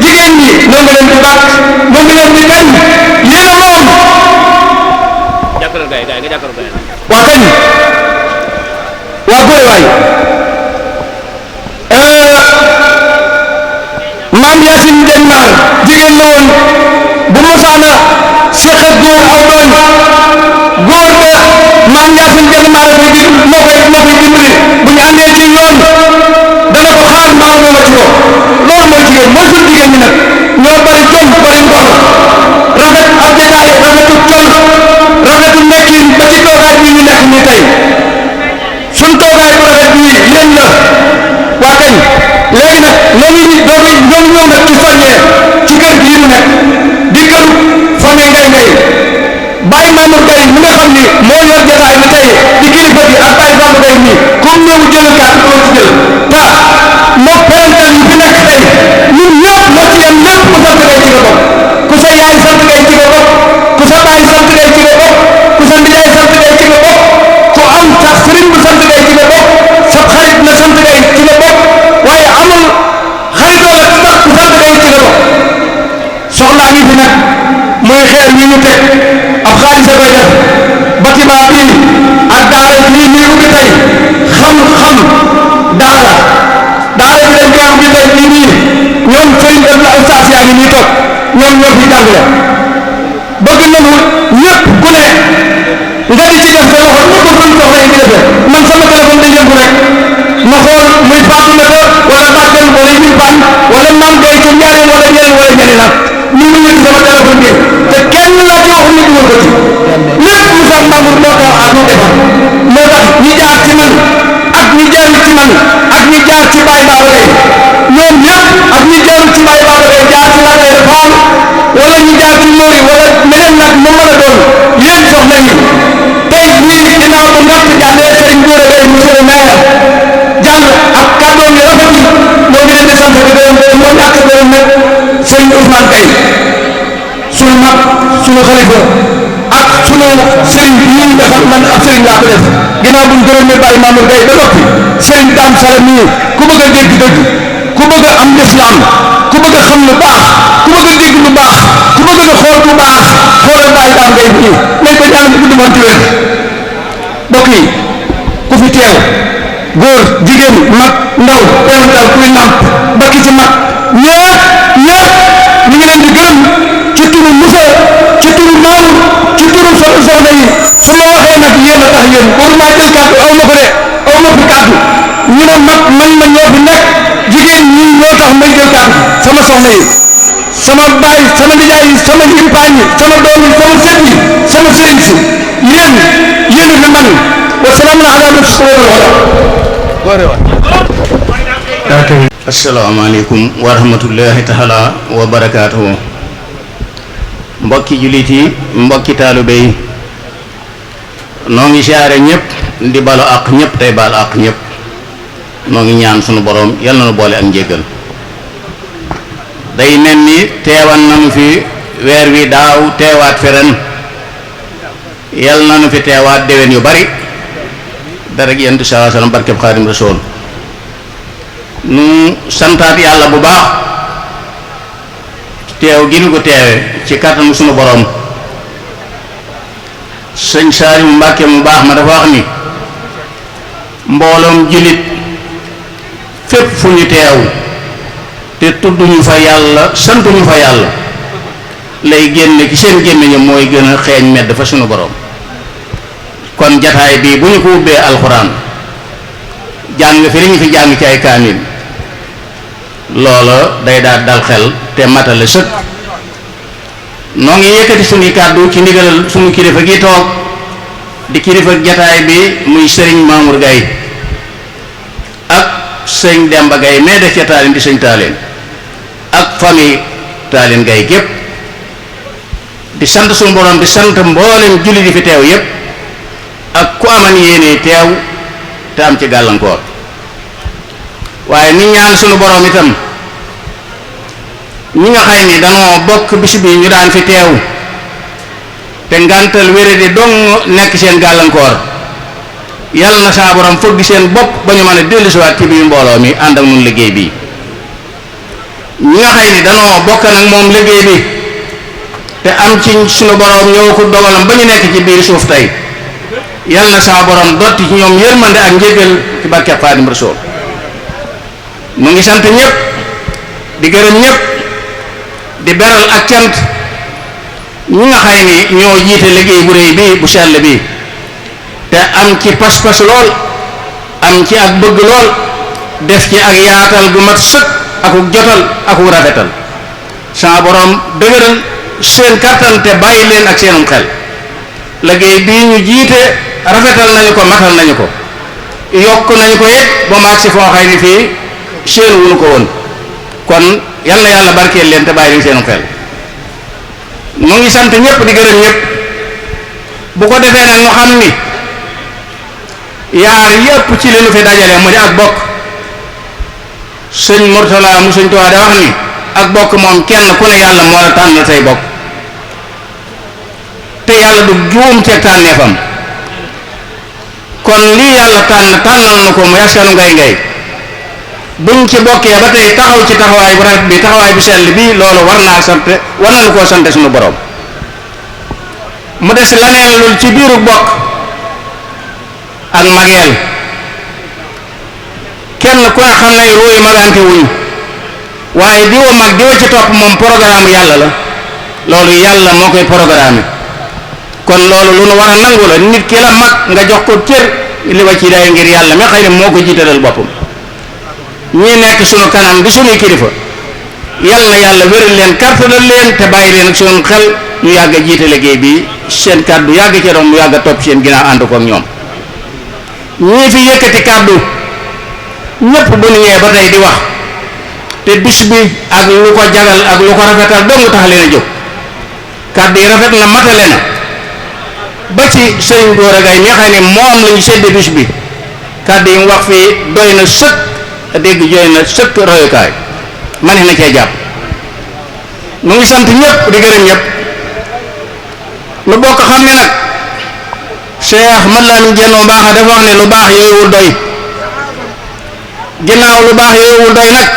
jigéen ñi ñoo ngi leen di bàkk ñoo ngi leen di kañ yéen a moom waa kañ waa góor waay maam Yacine den naar jigéen la woon bu mosaana seq ak góor aw doon góor ba maam Yacine den naar moo koy dimbali bu ñu àndee ci yoon dana ko xaar mbaaw moo wacc ko loolu mooy jigéen mooy suñu jigéen ñi nag ñoo bari jom bari ngor rafet ab détail rafetu col rafetu nekkin ba ci toogaay bi ñu nekk nii tey suñ toogaay bu rafet bii yéen la waa kañ léegi nag ñoo ñëw nag ci soññee ci kër gii ñu nekk di këru famille Gaye Gaye Baye Mamour Gaye mi nga xam ni moo yor jotaay bi tey di kilifa gi ak Baye Fallou Gaye mi comme ñëw jëlal kàddu doo ci jël ta moo parental yi fi nekk tey ñun ñëpp moo ci yem lépp ku sant Gaye ci nga bokk ku sa yaay sant Gaye ci nga bokk baay sant Gaye ci nga bokk ku sa nijaay sant Gaye ci nga bokk ku am sax sëriñ bu sant Gaye ci nga bokk sa xarit na sant Gaye ci nga bokk waaye amul xaritoo la sax ku sant Gaye ci nga bokk soxlaa ngi fi nag muy xeer wi ñu teg ab xaalis a koy def bâtiment bii ak daara bii ñuy ubbi tey xam-xam daara bi dañ koy ubbi tey nii nii ñoom sëriñ def la ustaas yaa ngi nii toog ñoom ñoo fi jàngale bëgg nañu ñëpp ku ne nga di ci def sa loxo ñu ko doon soxla yi di defee man sama téléphone day yëngu rek ma xool muy Fatoumata wala Bakel wala ñuy pan wala Mame Gueye ca Njaaréem wala ñeneen wala ñeneen nag ñu ngi yëngu sama téléphone bi te kenn laa ci wax ñu dugal ko ci lépp Moussa Mamour moo ko wax ak ñu defar moo tax ñi jaar ci man ak ñi jaarul ci man ak ñi jaar ci Baye Baba Gaye ñoom ñëpp ak ñi jaarul ci Baye Baba Gaye jaar ci Lac de Fall wala ñi jaar ci Mori wala meneen nag mu mën a doon yéen soxna yi tey ñii ginnaaw bu natt jàllee Serigne Gora Gaye monsieur le maire jàll ak kàddoom yu rafet yi moo ngi leen di sant di gërëm moo ñàkk gërëm nag Serigne Ousmane Gaye sunu mag sunu xalifa ak sunu Serigne bii nga xam man ab Serigne laa ko def ginnaaw bu ñu gërëmee Baye Mamour Gaye ba noppi Serigne Dame Sala mii ku bëgg a dégg dëgg ku bëgg a am lislaam ku bëgg a xam lu baax ku bëgg a dégg lu baax ku bëgg a xool bu baax xoolal Baye Dame Gaye bii nañ ko ñaan bu gudd ci wér mbokk yi ku fi teew góor jigéen mag ndaw teew daal kuy nàmp ba ki ci mag ñëpp ñu ngi leen di gërëm ci turu Moussa ci turu Mamour ci turu soxna yi su ma waxee nag yéen a tax yéen waruma jël kàddu aw ma ko de aw ma fi kàddu ñu ne mag man ma ñoo fi nekk jigéen ñi ñoo tax may jël kàddu sama soxna yi sama baay sama nijaay yi sama impaañ yi sama doom yi sama sët yi sama sëriñ si yéen a fi man wasalaam asalaamaaleykum wa rahmatullahi taala wa barakaatuhu mbokki jullit yi mbokki taalibe yi noo ngi siyaare ñëpp di balu àq ñëpp tey baal àq ñëpp noo ngi ñaan sunu borom yal na nu boole ak njéggal day mel ni teewan nanu fi weer wi daaw teewaat fi ren yal na nu fi teewaat déwén yu bari dara ak yonent sallallahu alayhi wasallam barkeb Xaadim Rasuul nu santaat yàlla bu baax teew gi nu ko teewe ci kàttanu sunu borom sëñ Saalimu Mbàkke mu baax ma dafa wax ni mbooloom jullit fépp fu ñu teew te tudduñu fa yàlla santuñu fa yàlla lay génne ci seen gémmiñam mooy gën a xeeñ medd fa sunu borom kon jataay bii bu ñu ko ubbee alxuraan jàng fi li ñu fi jàng ci ay kaamil loola day daal dal xel te matale sëkk noo ngi yëkkati suñuy kàddu ci ndigalal suñu kilifa gi toog di kilifa jataay bi muy sëriñ Mamour Gaye ak sëñ Demba Gaye mais def ca taalin di sëñ taaleen ak famille taalin Gaye gépp di sant suñu borom di sant mboolem julli di fi teew yépp ak ku aman yéene teew te am ci gàllankoor waaye ni ñaan sunu borom itam ñi nga xay ni danoo bokk bis bi ñu daan fi teew te ngantal wére di dong nekk seen gàllankoor yàlla na saa borom fëgg seen bopp ba ñu mën a dellusiwaat ci biir mbooloo mi ànd ak nun liggéey bi ñi nga xay ni danoo bokk nag moom liggéey bi te am ci sunu borom ñëw ko dogalam ba ñu nekk ci biir suuf tey yàlla na saa borom dotti ci ñoom yërmande ak njéggal ci barkeb Xaadim Rasuul mu ngi sant ñëpp di gërëm ñëpp di beral ak cant ñi nga xay ni ñoo jiite liggéey bu réy bi bu sell bi te am ci pas-pas lool am ci ak bëgg lool def ci ak yaatal gu mat sëkk akuk jotal akuk rafetal saa borom dëgëral seen kattan te bàyyi leen ak seenum xel liggéey bii ñu jiite rafetal nañu ko matal nañu ko yokk nañu ko it ba maag si foo xay ni fii seen wuñu ko woon kon yal na yàlla barkeel leen te bàyyi leen seenum xel mu ngi sant ñëpp di gërëm ñëpp bu ko defee nag ñu xam ni yaar yëpp ci li nu fi dajale mu di ak bokk sëñ Murtala mu sëñ Tuubaa da wax ni ak bokk moom kenn ku ne yàlla moo la tànn say bokk te yàlla du juum ci tànneefam kon lii yàlla tànnal na ko mu askanu Ngay Ngay buñ ci bokkee ba tey taxaw ci taxawaay bu rafet bi taxawaay bu sell bi loolu war nañu koo sante suñu borom. mu des leneen lul ci biiru bokk ak mageel kenn ku ne xam ne ruuy magante wuñ waaye diwa mag diwa ci topp moom programme yàlla la loolu yàlla moo koy programme kon loolu lu nu war a nangu la nit ki la mag nga jox ko cër li wa ci day ngir yàlla mi xëy ne moo ko jiitalal boppam ñi nekk sunu kanam di sunuy kilifa yal na yàlla wéral leen kartalal leen te bàyyi leen ak sunu xel ñu yàgg a jiite liggéey bi seen kàddu yàgg ci doon mu yàgg a topp seen ginnaaw ànd ko ak ñoom ñii fi yëkkati kàddu ñëpp bu ñu ñëwee ba tey di wax te bis bi ak lu ko jagal ak lu ko rafetal dong tax leen a jóg kàddu yi rafet na matale na ba ci sëriñ Gora Gaye mi xam ne moom la ñu séddee bis bi kàddu yi mu wax fii doy na sëkk dégg jooy na sëkk royukaay man na cee jàpp mu ngi sant ñëpp di gërëm ñëpp lu bokk xam ne nag Cheikh Mat Lamin Jenn mu baax dafa wax ne lu baax yooyuwul doy ginnaaw lu baax yooyuwul doy nag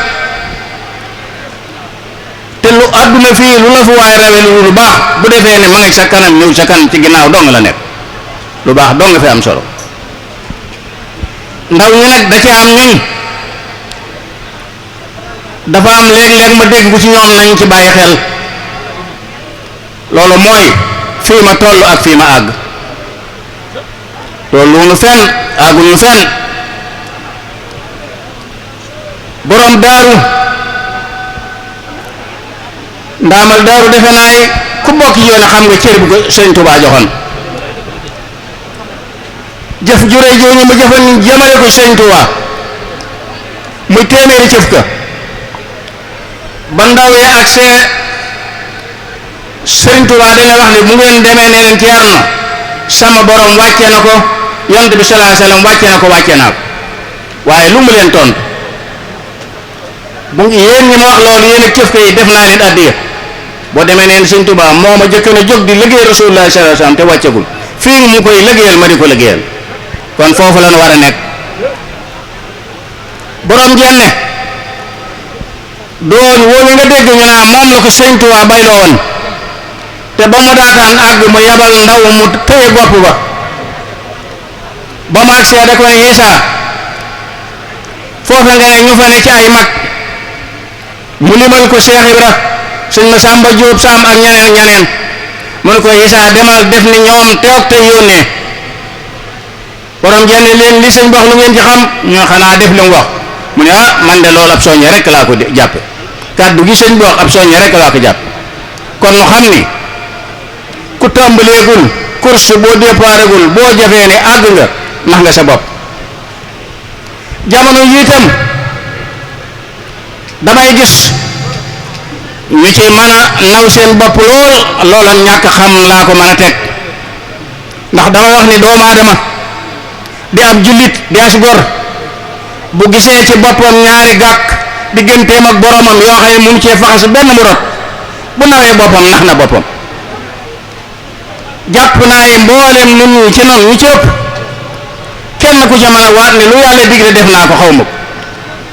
te lu àdduna fii lu la fu waay rawee lu baax bu defee ne ma ngi sa kanam ñëw sa kanam ci ginnaaw dong la nekk lu baax dong nga fi am solo ndaw ñi nag da ci am ñun dafa am léeg-léeg ma dégg ci ñoom nañ ci bàyyi xel loolu mooy fii ma toll ak fii ma àgg tolluñu fenn àgguñu fenn borom daaru ndaamal daaru defe naa ku bokk yoon a xam nga cër bu ko sëñ Tuubaa joxoon jëf ju rëy jooju mu jëfan jëmale ko sëñ Tuubaa muy téeméeri cëf ka ba ndaw yi ak sëñ Tuubaa dina wax ne bu ngeen demee ne leen Ceerno sama borom wàcce na ko yonent bi sallallahu alayhi wasallam wàcce naa ko waaye lu mu leen tontu bu yéen ñi ma wax loolu yéen ak cëf ka yi def naa leen addiya boo demee neen sëñ Tuubaa moo ma jëkk na jóg di liggéey Rasulullah sallallahu alayhi wasallam te wàccagul fii mu koy liggéeyal ma di ko liggéeyal kon foofu la ñu war a nekk borom jenne doon wóolu nga dégg ñu naa moom la ko sëñ Tuubaa bayloo woon te ba mu daataan àgg mu yabal ndaw mu téye bopp ba mu agsee da ko ne Isaa foofa nga ne ñu fa ne ci ay mag mu limal ko Cheikh Ibra sëñ Masamba Jóob Saam ak ñeneen mu ne ko Isaa demal def ni ñoom teew te yónnee borom jenne leen li sëñ wax lu ngeen ci xam ñoo xanaa def li mu wax mu ne man de loolu ab soññe rek laa ko jàppe kàddu gi sëñ bi wax ab soññe rek laa ko jàpp kon nu xam ni ku tàmbaleegul course boo départagul boo jafee ne àgg nga nax nga sa bopp jamono yi itam damay gis ñu ci mën a naw seen bopp loola ñàkk xam laa ko mën a teg ndax dama wax ni doomu aadama di ab jullit di as gor bu gisee ci boppam ñaari gàkk digganteem ak boromam yoo xam ne mun cee faxas benn mu rot bu nawee boppam nax na boppam jàpp naa ne mboolem nun ñi ci noonu ñu ci ëpp kenn ku ci mën a waat ne lu yàlla digle def naa ko xaw ma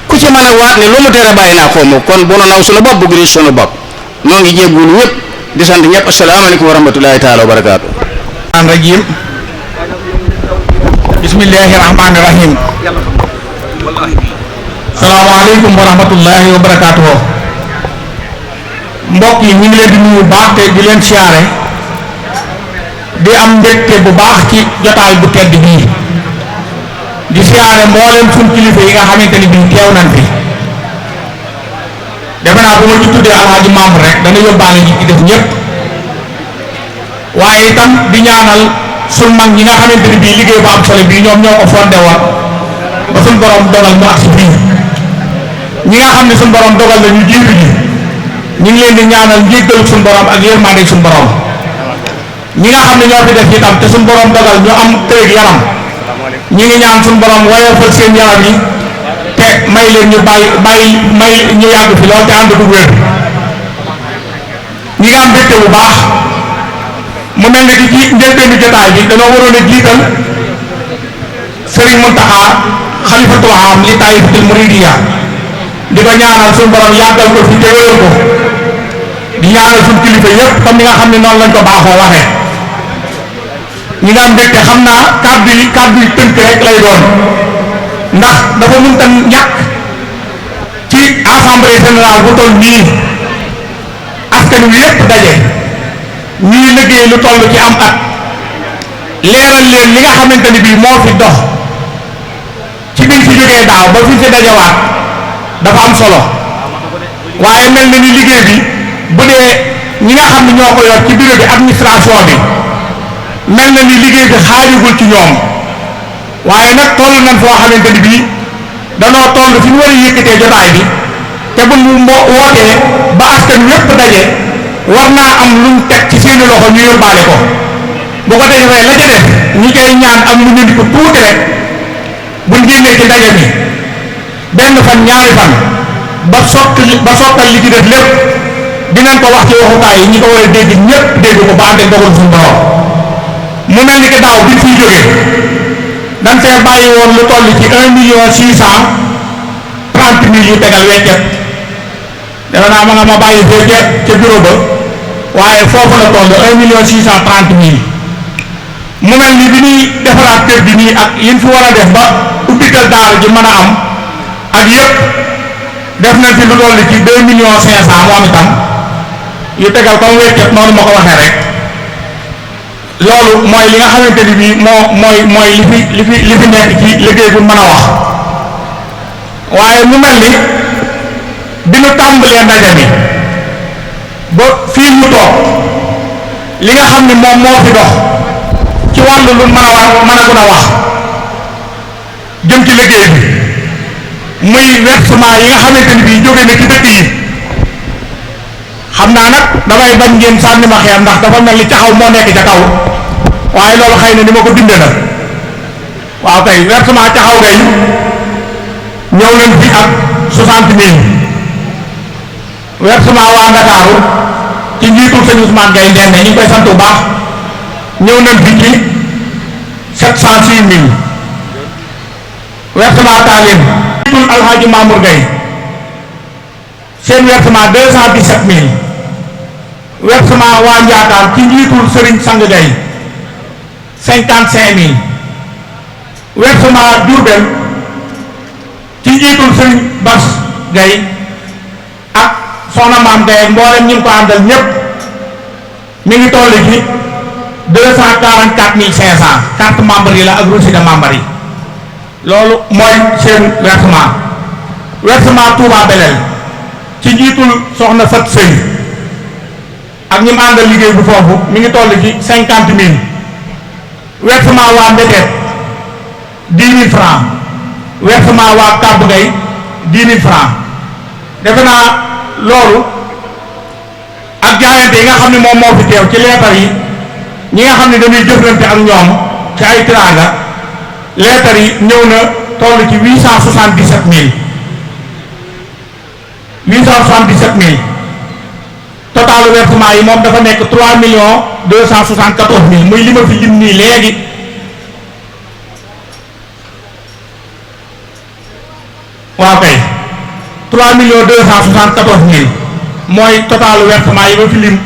ku ci mën a waat ne lu mu tere bàyyi naa xaw ma kon bu nu naw suñu bopp bu gis suñu bopp noo ngi jéggulu ñëpp di sant ñëpp asalaamaaleykum wa rahmatullahi taala wa barakaatu rajim bismillahi rahmani rahim salaamaaleykum wa rahmatullahi wa barakaatu mbokk yi ñu ngi leen di nuyu baax te di leen siyaare di am mbégte bu baax ci jotaay bu tedd bii di siyaare mboolem suñ kilifa yi nga xamante ni bii teew nañ fi defe naa bu ma ci tuddee alxaaji Mamour rek dana yóbbaale ñi ci def ñëpp waaye itam di ñaanal suñ mag ñi nga xamante ni bii liggéey bu am solo bii ñoom ñoo ko fondé woon ba suñ borom dogal mu agsi fii ñi nga xam ne suñ borom dogal la ñu jiitu ji ñu ngi leen di ñaanal njéggalu suñ borom ak yërmande suñ borom ñi nga xam ne ñoo fi def itam te suñ borom dogal ñu am tëeg yaram ñi ngi ñaan suñ borom woyofal seen yaram yi te may leen ñu may ñu yàgg fi lool te ànd du wér ñi nga am mbégte bu baax mu mel ne ci njëlbeenu jotaay bi dañoo waroon a jiital Serigne Mountakha xalifatul aam li taifatul muridiyya di ko ñaanal suñu borom yàggal ko fi te wéral ko di ñaanal suñu kilifa yëpp comme ni nga xam ne noonu lañ ko baaxoo waxee ñi nga am mbégte xam naa kàddu yi tënk rek lay doon ndax dafa mënta ñàkk ci assemblée générale bu toll nii askan wi yëpp daje ñuy liggéey lu toll ci am at leeral leen li nga xamante ni bii moo fi dox ci biñ fi jógee daaw ba fi dajawaat dafa am solo waaye mel na ni liggéey bi bu dee ñi nga xam ne ñoo ko yor ci bureau bi administration bi mel na ni liggéey bi xaajugul ci ñoom waaye nag toll nañ foo xamante ni bii danoo toll fi ñu war a yëkkatee jotaay bi te bu ñu wootee ba askan wépp daje war naa am luñ teg ci seeni loxo ñu yóbbaale ko bu ko defee la ca def ñi koy ñaan ak mu ñu di ko tuuti rek buñ génnee ci ndaje mi benn fan ñaari fan ba sottal li ci def lépp dinañ ko wax ci waxukaay yi ñi ko war a dégg ñëpp dégg ko ba ànd ak dogal suñu borom mu mel ni que daaw bi fiy jógee dañ fee bàyyi woon lu toll ci 1,630,000 yu tegal weccet defe naa ma nga ma bàyyi fee ca bureau ba waaye foofu la toll 1,630,000 mu mel ni bi ñuy defaraat kër gi nii ak yin fi war a def ba ubbital daara ji mën a am ak yëpp def nañ fi lu toll ci 2,500,000 moom itam yu tegal comme weccet noonu ma ko waxee rek loolu mooy li nga xamante ni bii mooy li fi nekk ci liggéey bu mën a wax waaye mu mel ni bi ñu tàmbalee ndaje mi ba fii ñu toog li nga xam ne moom moo fi dox ci wàllu lu mën a gën a wax jëm ci liggéey bi muy versement yi nga xamante ni bii jóge na ci dëkk yi xam naa nag damay bañ ngeen sànni ma xeer ndax dafa mel ni caxaw moo nekk ca kaw waaye loolu xëy na ni ma ko bindee la waaw kay versement caxaw gay ñëw nañ fi ak 60,000 versement waa Ndakaaru ci njiitul sëñ Ousmane Gaye Ndende ñu ngi koy sant bu baax ñëw nañ fi ci 706,000 versement Taalim njiitul Alhaji Mamour Gaye seen versement 217,000 versement waa Ndiatar ci njiitul Serigne Sang Gaye 55,000 versement Diourbel ci njiitul Serigne Bass Gaye ak Soxna Maam Gaye ak mboolem ñi ngi ko àndal ñépp mi ngi toll ci 244,500 carte membre yi la ak reçu de membre yi loolu mooy seen versement Touba Belel ci njiitul Soxna Fat Sëy ak ñi mu àndal liggéey bu foofu mi ngi toll ci 50,000 versement waa Mbeteet 10,000 francs versement waa Kàbb Gay 10,000 francs defe naa loolu ak jaayante yi nga xam ne moom moo fi teew ci leetar yi ñi nga xam ne dañuy jëflante ak ñoom ci ay tiraanga leetar yi ñëw na toll ci 877,000 total versement yi moom dafa nekk 3,274,000 muy li ma fi lim nii léegi waaw kay 3,274,000 mooy total versement yi ma fi lim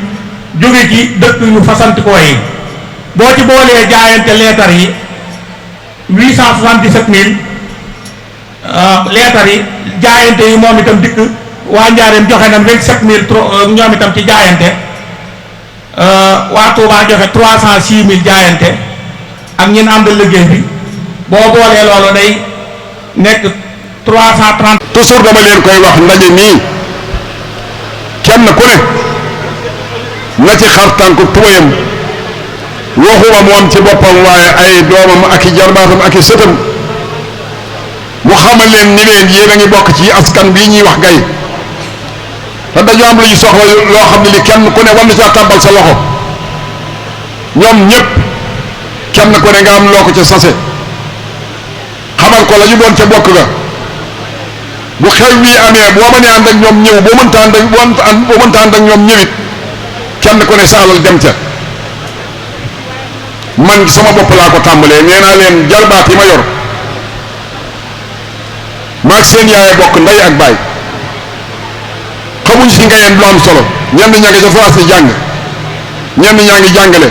jóge ci dëkk yu fasantikoo yi boo ci boolee jaayante leetar yi 877,000 leetar yi jaayante yi moom itam dikk waa Njaareem joxe na 27,000 ñoom itam ci jaayante waa Touba joxe 306,000 jaayante ak ñin àndal liggéey bi boo boolee loolu day nekk 330. toujours dama leen koy wax ndaje nii kenn ku ne na ci xar tànk tubayam waxuma moom ci boppam waaye ay doomam ak i jarbaatam ak i sëtam mu xamal leen ni leen yéen a ngi bokk ci askan bii ñuy wax Gaye te dañoo am lu ñu soxla loo xam ne li kenn ku ne war na caa tàmbal sa loxo ñoom ñëpp kenn ku ne nga am loo ko ca sase xamal ko la ñu doon ca bokk ga bu xew bii amee boo mënee ànd ak ñoom ñëw boo mënta ànd ak ñoom ñëwit kenn ku ne sa alal dem ca man sama bopp laa ko tàmbalee nee naa leen jarbaat yi ma yor maag seen yaay bokk ndey ak baay xamuñ si ngayeen lu am solo ñenn ña ngi ca France di jàng ñenn ñaa ngi jàngale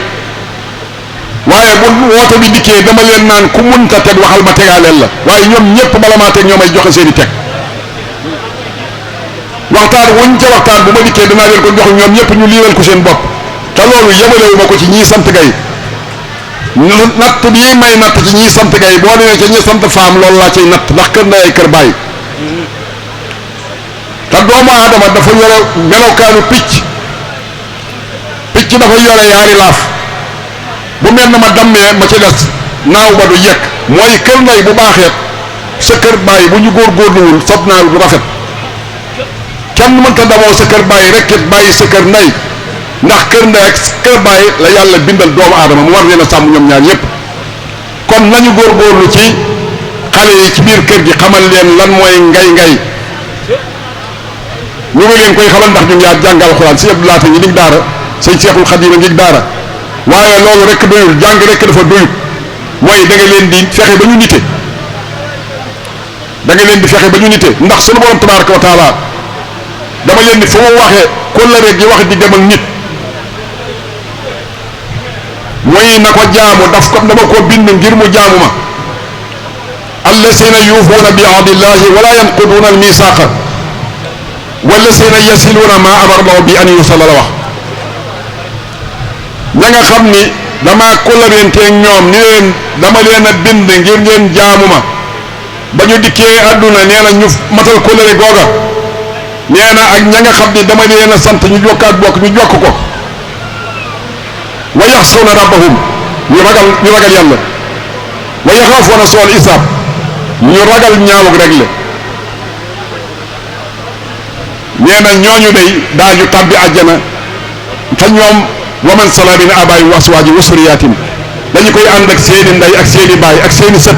waaye bu woote bi dikkee dama leen naan ku munta teg waxal ma tegaaleel la waaye ñoom ñëpp bala maa teg ñoo may joxe seen i teg waxtaan wuñ ca waxtaan bu ma dikkee danaa leen ko jox ñoom ñëpp ñu liiral ko seen bopp te loolu yemalewu ma ko ci ñii sant gay natt bii may natt ci ñii sant gay boo demee ca ñi sant faam loolu laa ciy natt ndax kër ndey ay kër bàyyi te doomu aadama dafa yore melokaanu picc dafa yore yaari laaf bu mel na ma dammee ma ci des naaw ba du yekk mooy kër ndey bu baaxee sa kër bàyyi bu ñu góorgóorluwul sob naa du rafet kenn mënta damoo sa kër bàyyi rek it bàyyi sa kër ndey ndax kër ndey ak kër bàyyi la yàlla bindal doomu aadama mu war leen a sàmm ñoom ñaar yépp kon nañu góorgóorlu ci xale yi ci biir kër gi xamal leen lan mooy ngay ñu ngi leen koy xamal ndax ñu ngi jàngal alxuraan si Abdou Lahat ñi ngi daara sëñ Seexul Xadiim ngi daara waaye loolu rek doyul jàng rek dafa doyut mooy da nga leen di fexe ba ñu nite ndax sunu borom tabaaraka wa taala dama leen di fu mu waxee kóllëre gi wax di dem ak nit mooy na ko jaamu dama ko bind ngir mu jaamu ma allazina yuufuuna bi ahdillahi wala yanquduuna al misaaqa wallazina yasiluuna ma amara Allahu bi an yusalla la wax ña nga xam ni dama kóllërenteeg ñoom ni leen dama leen a bind ngir ngeen jaamu ma ba ñu dikkee àdduna nee na ñu matal kóllëre googa nee na ak ña nga xam ni dama leen a sant ñu jokkaat bokk ñu jokk ko wa yaxsawna rabbahum ñu ragal yàlla wa yaxaafuuna su'al hisaab ñu ragal ñaawug regle nee na ñooñu day daañu tàbbi àjjana te ñoom wa man salaa min abaa'ihim wa azwaajihim wa zurriyyatihim dañu koy ànd ak seeni ndey ak seeni baay ak seeni sët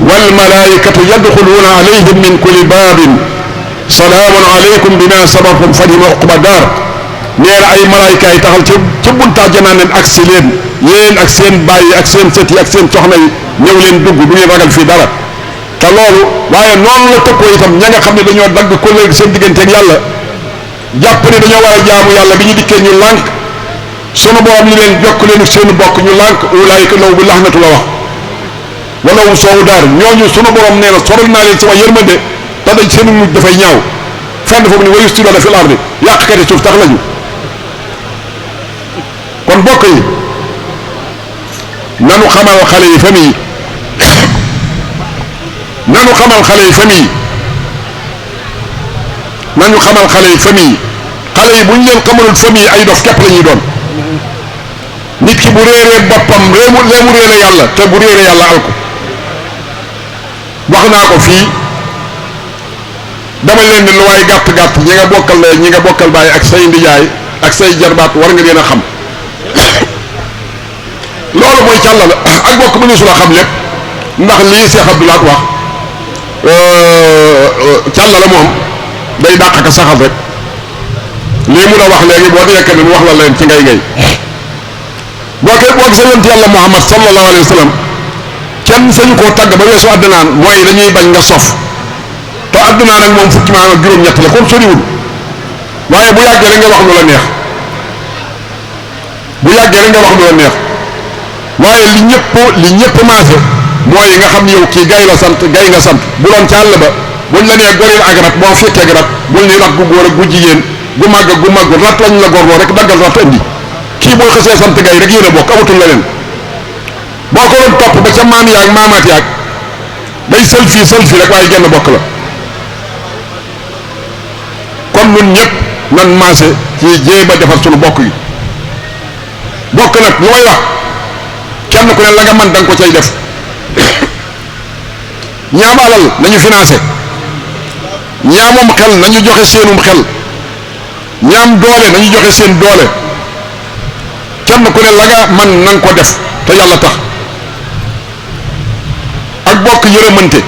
wal malaa'ikatu yadxuluuna alayhim min kulli baabin salaamun aleykum bima sabartum fa ni'ma uqba daar nee na ay malaayika yi taxal ca bunta àjjana leen ak si leen yéen ak seen baay yi ak seen sët yi ak seen soxna yi ñëw leen dugg du ñu ragal fii dara te loolu waaye noonu la tëkkoo itam ña nga xam ne dañoo dagg kóllëre seen digganteeg yàlla jàpp ne dañoo war a jaamu yàlla bi ñu dikkee ñu lànk sunu borom li leen jokk leen seen bokk ñu lànk ulaayika law bi laxnatu la wax wala wu soowu daar ñooñu sunu borom nee na soral naa leen sama yërmande te dañ seen mujj dafay ñaaw fenn foofu ni wa yufsiduuna fil ardi yàqkati suuf tax lañu kon bokk yi nanu xamal xale yi famille nañu xamal xale yi famille xale yi bu ñu leen xamalul famille ay dof képp la ñuy doon nit ki bu réeree boppam léemu réere yàlla te bu réere yàlla alko wax naa ko fii dama leen ni lu waay gàtt-gàtt ñi nga bokkal baay ak say ndijaay ak say jarbaat war nga leen a xam loolu mooy càlla la ak bokk mu ne su la xam lépp ndax lii Cheikh Abdou Lahat wax càlla la moom day dàq ka saxal rek lii mun a wax léegi boo dee kenn wax la leen ci ngay boo gisee yonent yàlla Muhammad sallallahu alayhi wa sallam kenn sañu koo tàgg ba weesu àddinaan mooy dañuy bañ nga sof te àddinaan ak moom fukki maanaam juróom-ñett la comme soriwul waaye bu yàggee rek nga wax lu la neex waaye li ñëpp maase mooy nga xam yow kii gay la sant gay nga sant bu doon ca àll ba buñ la nee goril ak rat boo fekkee rat bul ni rat gu góor ak gu jigéen gu màgg rat lañ la gorloo rek daggal rat indi kii boo xasee sant gay rek yéen a bokk amatul leneen boo ko doon topp ba ca maam yaag maamaat yaag day sël rek waaye genn bokk la kon ñun ñëpp nan maase ci jéem a defar sunu bokk yi bokk nag lu may wax kenn ku ne la nga mën da nga ko cay def ñaam alal nañu financé ñaamum xel nañu joxe seenum xel ñaam doole nañu joxe seen doole kenn ku ne la nga mën na nga ko def te yàlla tax ak bokk yërëmante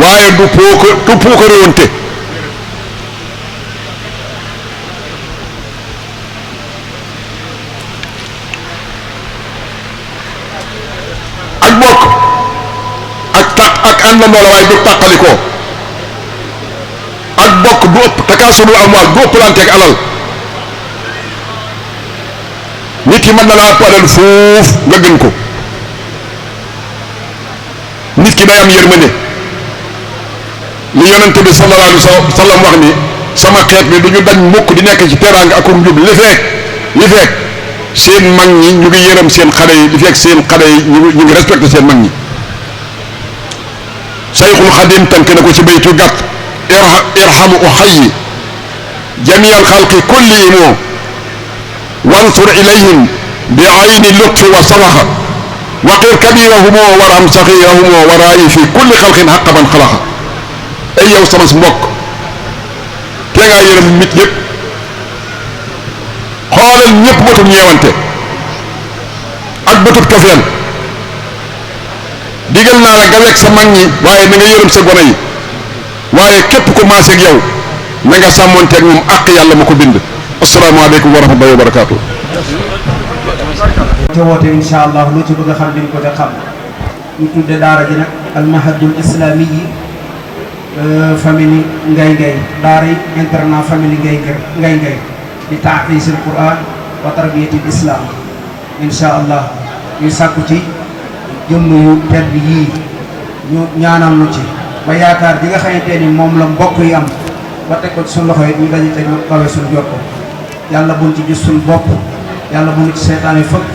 waaye du puukaréwante ak bokk ak àndandoo la waaye du tàqalikoo ak bokk du ëpp takaasulul amwaal du ëpplanteeg alal nit ki mën na laa ëpp alal fuuf nga gën ko nit ki day am yërmande li yonente bi sallallahu alayhi wa sallam wax ni sama xeet bi du ñu dañ mukk di nekk ci teraanga ak njub li fekk seen mag ñi ñu ngi yërëm seen xale yi li fekk seen xale yi ñu ngi respecté seen mag ñi Sayxul Xadim tànk na ko ci baytu gàtt irhamu uxayi jamii alxalqi kullihim wansur ilayhim bi ayni lutfi wa sawaxa waqir kabirahum warham saxirahum waraayi fi kulli xalqin xaqa man xalaqa ay yow sama mbokk te ngaa yërëm nit yëpp xoolal ñëpp bëtub ñeewante ak bëtub cofeel digal naa la nga wekk sa mag ñi waaye na nga yërëm sa gone yi waaye képp ku maase ak yow na nga sàmmonteeg moom àq yàlla ma ko bind asalaamaaleykum wa rahmatullahi wa barakaatu. te woote incha allah lu ci bëgg a xam diñ ko te xam ñu tudde daara ji nag almahadul islami yi famille ngay ngay daara yi internat famille ngay ngay di taafisil quran wa tarbiyatil islam incha allah ñu sàkku ci jëmm yu tedd yii ñu ñaanal nu ci ba yaakaar ji nga xamante ni moom la mbokk yi am ba teg ko ci suñu loxo yi ñu dañu teg ñu kawe suñu jot ko yàlla buñ ci gis suñu bopp yàlla buñ ci seetaane fëkk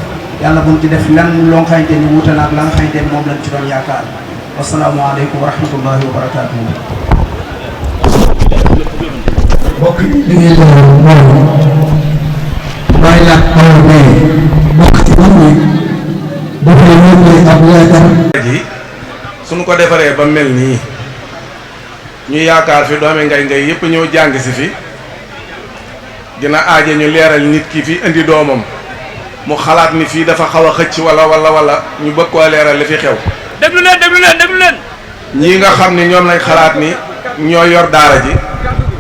yàlla buñ ci def lenn loo nga xamante ni wuute na ak la nga xamante ni moom lañ ci doon yaakaar wasalaamualeykum wa rahmatullahi wa barakatuhu. mbokk yi li ngeen doon moom mooy laaj aw bee bokk ci man ñi dafay yónnee ab leetar ji suñu ko defaree ba mel nii ñu yaakaar fi doomi ngay ngay yëpp ñëw jàng si fi dina aaje ñu leeral nit ki fi indi doomam mu xalaat ni fii dafa xaw a xëcc wala ñu bëgg koo leeral li fi xew. déglu leen ñii nga xam ni ñoom lañ xalaat ni ñoo yor daara ji.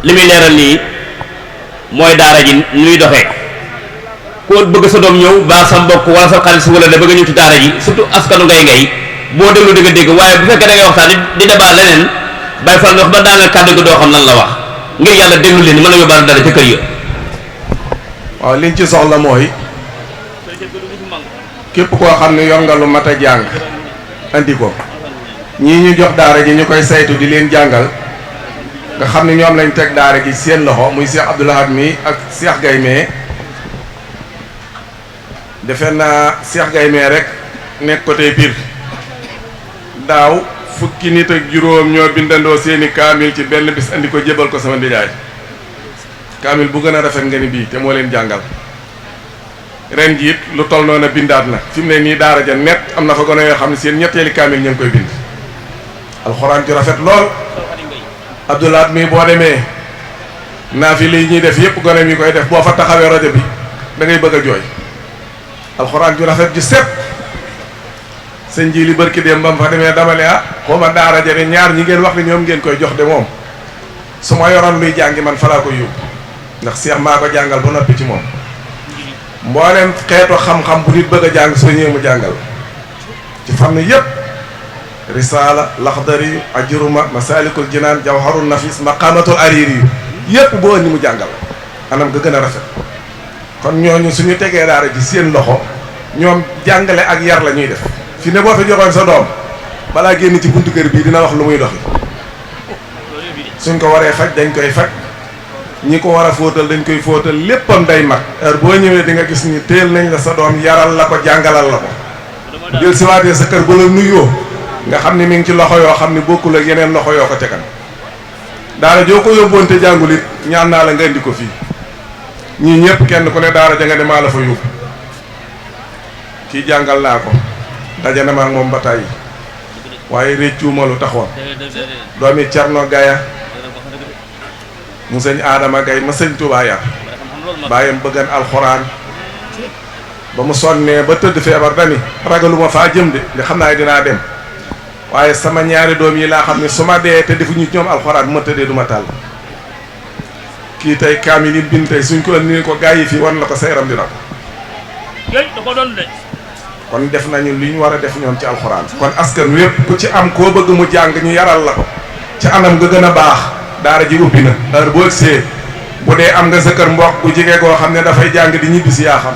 li muy leeral nii mooy daara ji nuy doxee koo bëgg sa doom ñëw baa sa mbokk wala sa xarit si wala da bëgg a ñëw ci daara ji surtout askanu ngay ngay boo déglu dëgg dégg waaye bu fekkee da ngay waxtaan di débat leneen bàyyi fal nga wax ba daaneel kàddu gi doo xam lan la wax ngir yàlla déglu leen mën a yóbbaale dara ca kër ya. waaw liñ ci soxla mooy képp koo xam ne yor nga lu mat a jàng andi ko ñii ñu jox daara ji ñu koy saytu di leen jàngal nga xam ne ñoom lañ teg daara ji seen loxo muy Cheikh Abdoul Ahad mi ak Cheikh Gaye mee defe naa Cheikh Gaye mee rek nekk côté Pire daaw fukki nit ak juróom ñoo bindandoo seeni kaamil ci benn bis andi ko jébal ko sama ndijaay kaamil bu gën a rafet nga ni bii te moo leen jàngal ren jiit lu toll noonu bindaat na fi mu ne nii daara ja net am na fa gone yoo xam ne seen ñetteeli kaamil ñu ngi koy bind alxuraan ju rafet lool Abdoul Ahad mii boo demee naa fi lii ñuy def yëpp gone mi koy def boo fa taxawee rajo bi da ngay bëgg a jooy alxuraan ju rafet ju set sëñ ji li barki dem ba mu fa demee dama ne xawma daara ja ne ñaar ñi ngeen wax ne ñoom ngeen koy jox de moom su ma yoroon luy jàngi man fa laa koy yóbbu ndax seex maa ko jàngal ba noppi ci moom mboolem xeetu xam-xam bu nit bëgg a jàng soo ñëwee mu jàngal ci fànn yépp risaala laxdari ajuruma masalikul jinaan jawharun nafis maqamatul ariri yu yépp boo andi mu jàngal anam nga gën a rafet kon ñooñu suñu tegee daara ji seen loxo ñoom jàngale ak yar la ñuy def fi ne boo fi joxoon sa doom balaa génn ci buntu kër bii dina wax lu muy doxi suñ ko waree faj dañ koy faj ñi ko war a fóotal dañ koy fóotal léppam day mag heure boo ñëwee di nga gis ni teel nañ la sa doom yaral la ko jàngalal la ko jël si waatee sa kër ba la nuyoo nga xam ne mi ngi ci loxo yoo xam ne bokkul ak yeneen loxo yoo ko tegan daara joo ko yóbboon te jàngul it ñaan naa la nga indi ko fii ñii ñëpp kenn ku ne daara ja nga ne maa la fa yóbbu kii jàngal naa ko daje na ma ak moom ba tàyyi waaye réccuuma lu taxoon doomi Cerno Gaya mu sëñ Adama Gay ma sëñ Tuubaa yar bàyyam bëggan alxuraan ba mu sonnee ba tëdd feebar dani ragaluma faa jëm de li xam naa dinaa dem waaye sama ñaari doom yi laa xam ne su ma dee te defuñu ñoom alxuraan bu ma tëddee du ma tàll kii tey kaamil yi bind tey suñ ko indi ko gaa yi fii wan la ko sa yaram di daw kon def nañu li ñu war a def ñoom ci alxuraan kon askan wépp ku ci am koo bëgg mu jàng ñu yaral la ko ci anam nga gën a baax daara ji ubbi na heure boo see bu dee am nga sa kër mbokk bu jigee goo xam ne dafay jàng di ñibbi si yaa xam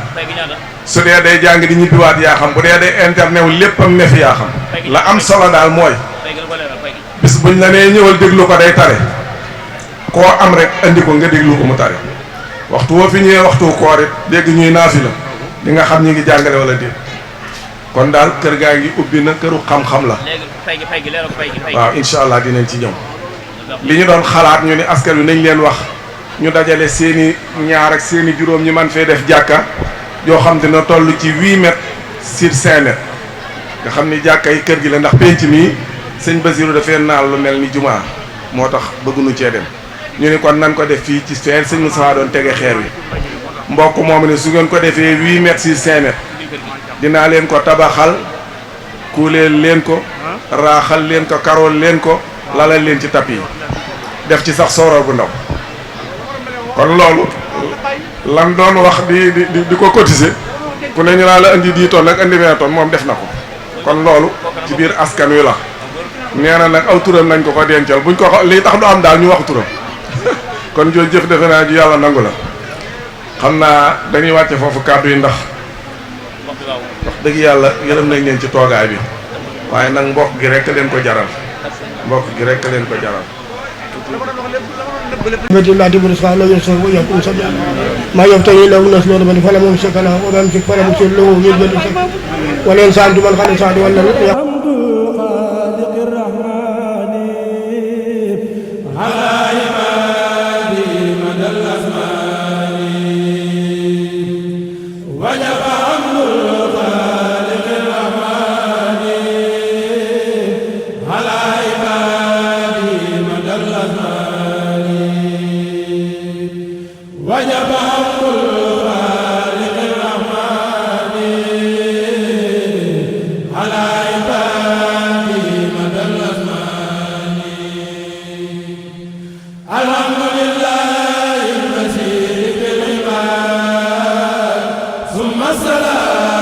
su dee day jàng di ñibbiwaat yaa xam bu dee day internet wu léppam ne fi yaa xam la am solo daal mooy bis buñ la nee ñëwal déglu ko day tare koo am rek andi ko nga déglu ko mu tare waxtu woo fi ñëwee waxtu koor it dégg ñuy naafi la di nga xam ñi ngi jàngale wala déet kon daal kër gaa ngi ubbi na këru xam-xam la waaw incha allah dinañ ci ñëw li ñu doon xalaat ñu ni askan wi nañ leen wax ñu dajale seeni ñaar ak seeni juróom ñi man fee def jàkka yoo xam dina toll ci 8 mètres sur 5 mètres nga xam ni jàkka yi kër gi la ndax penc mi sëñ Basiru dafee naal lu mel ni jumaa moo tax bëgguñu cee dem ñu ni kon nan ko def fii ci fee sëñ Moussa doon tege xeer wi mbokk moom ne su ngeen ko defee 8 mètres sur 5 mètres dinaa leen ko tabaxal kuuleel leen ko raaxal leen ko karool leen ko lalal leen ci tapis yi def ci sax sooroor bu ndaw kon loolu lan doon wax di ko cotiser ku ne ñu naa la indi 10 tonnes ak indi 20 tonnes moom def na ko kon loolu ci biir askan wi la nee na nag aw turam nañ ko ko dencal buñ ko lii tax du am daal ñu wax turam kon jooju jëf defe naa ju yàlla nangu la xam naa dañuy wàcce foofu kàddu yi ndax wax dëgg yàlla yërëm nañ leen ci toogaay bi waaye nag mbokk gi rekk leen ko jaral mbokk gi rekk leen ko jaral الله تبرز قال له يسر ويكون سبيا ما يفتني له الناس نور من فلا ممسك له وما يمسك فلا مرسل له يجبل والإنسان من خلق سعد ولا ثم السلام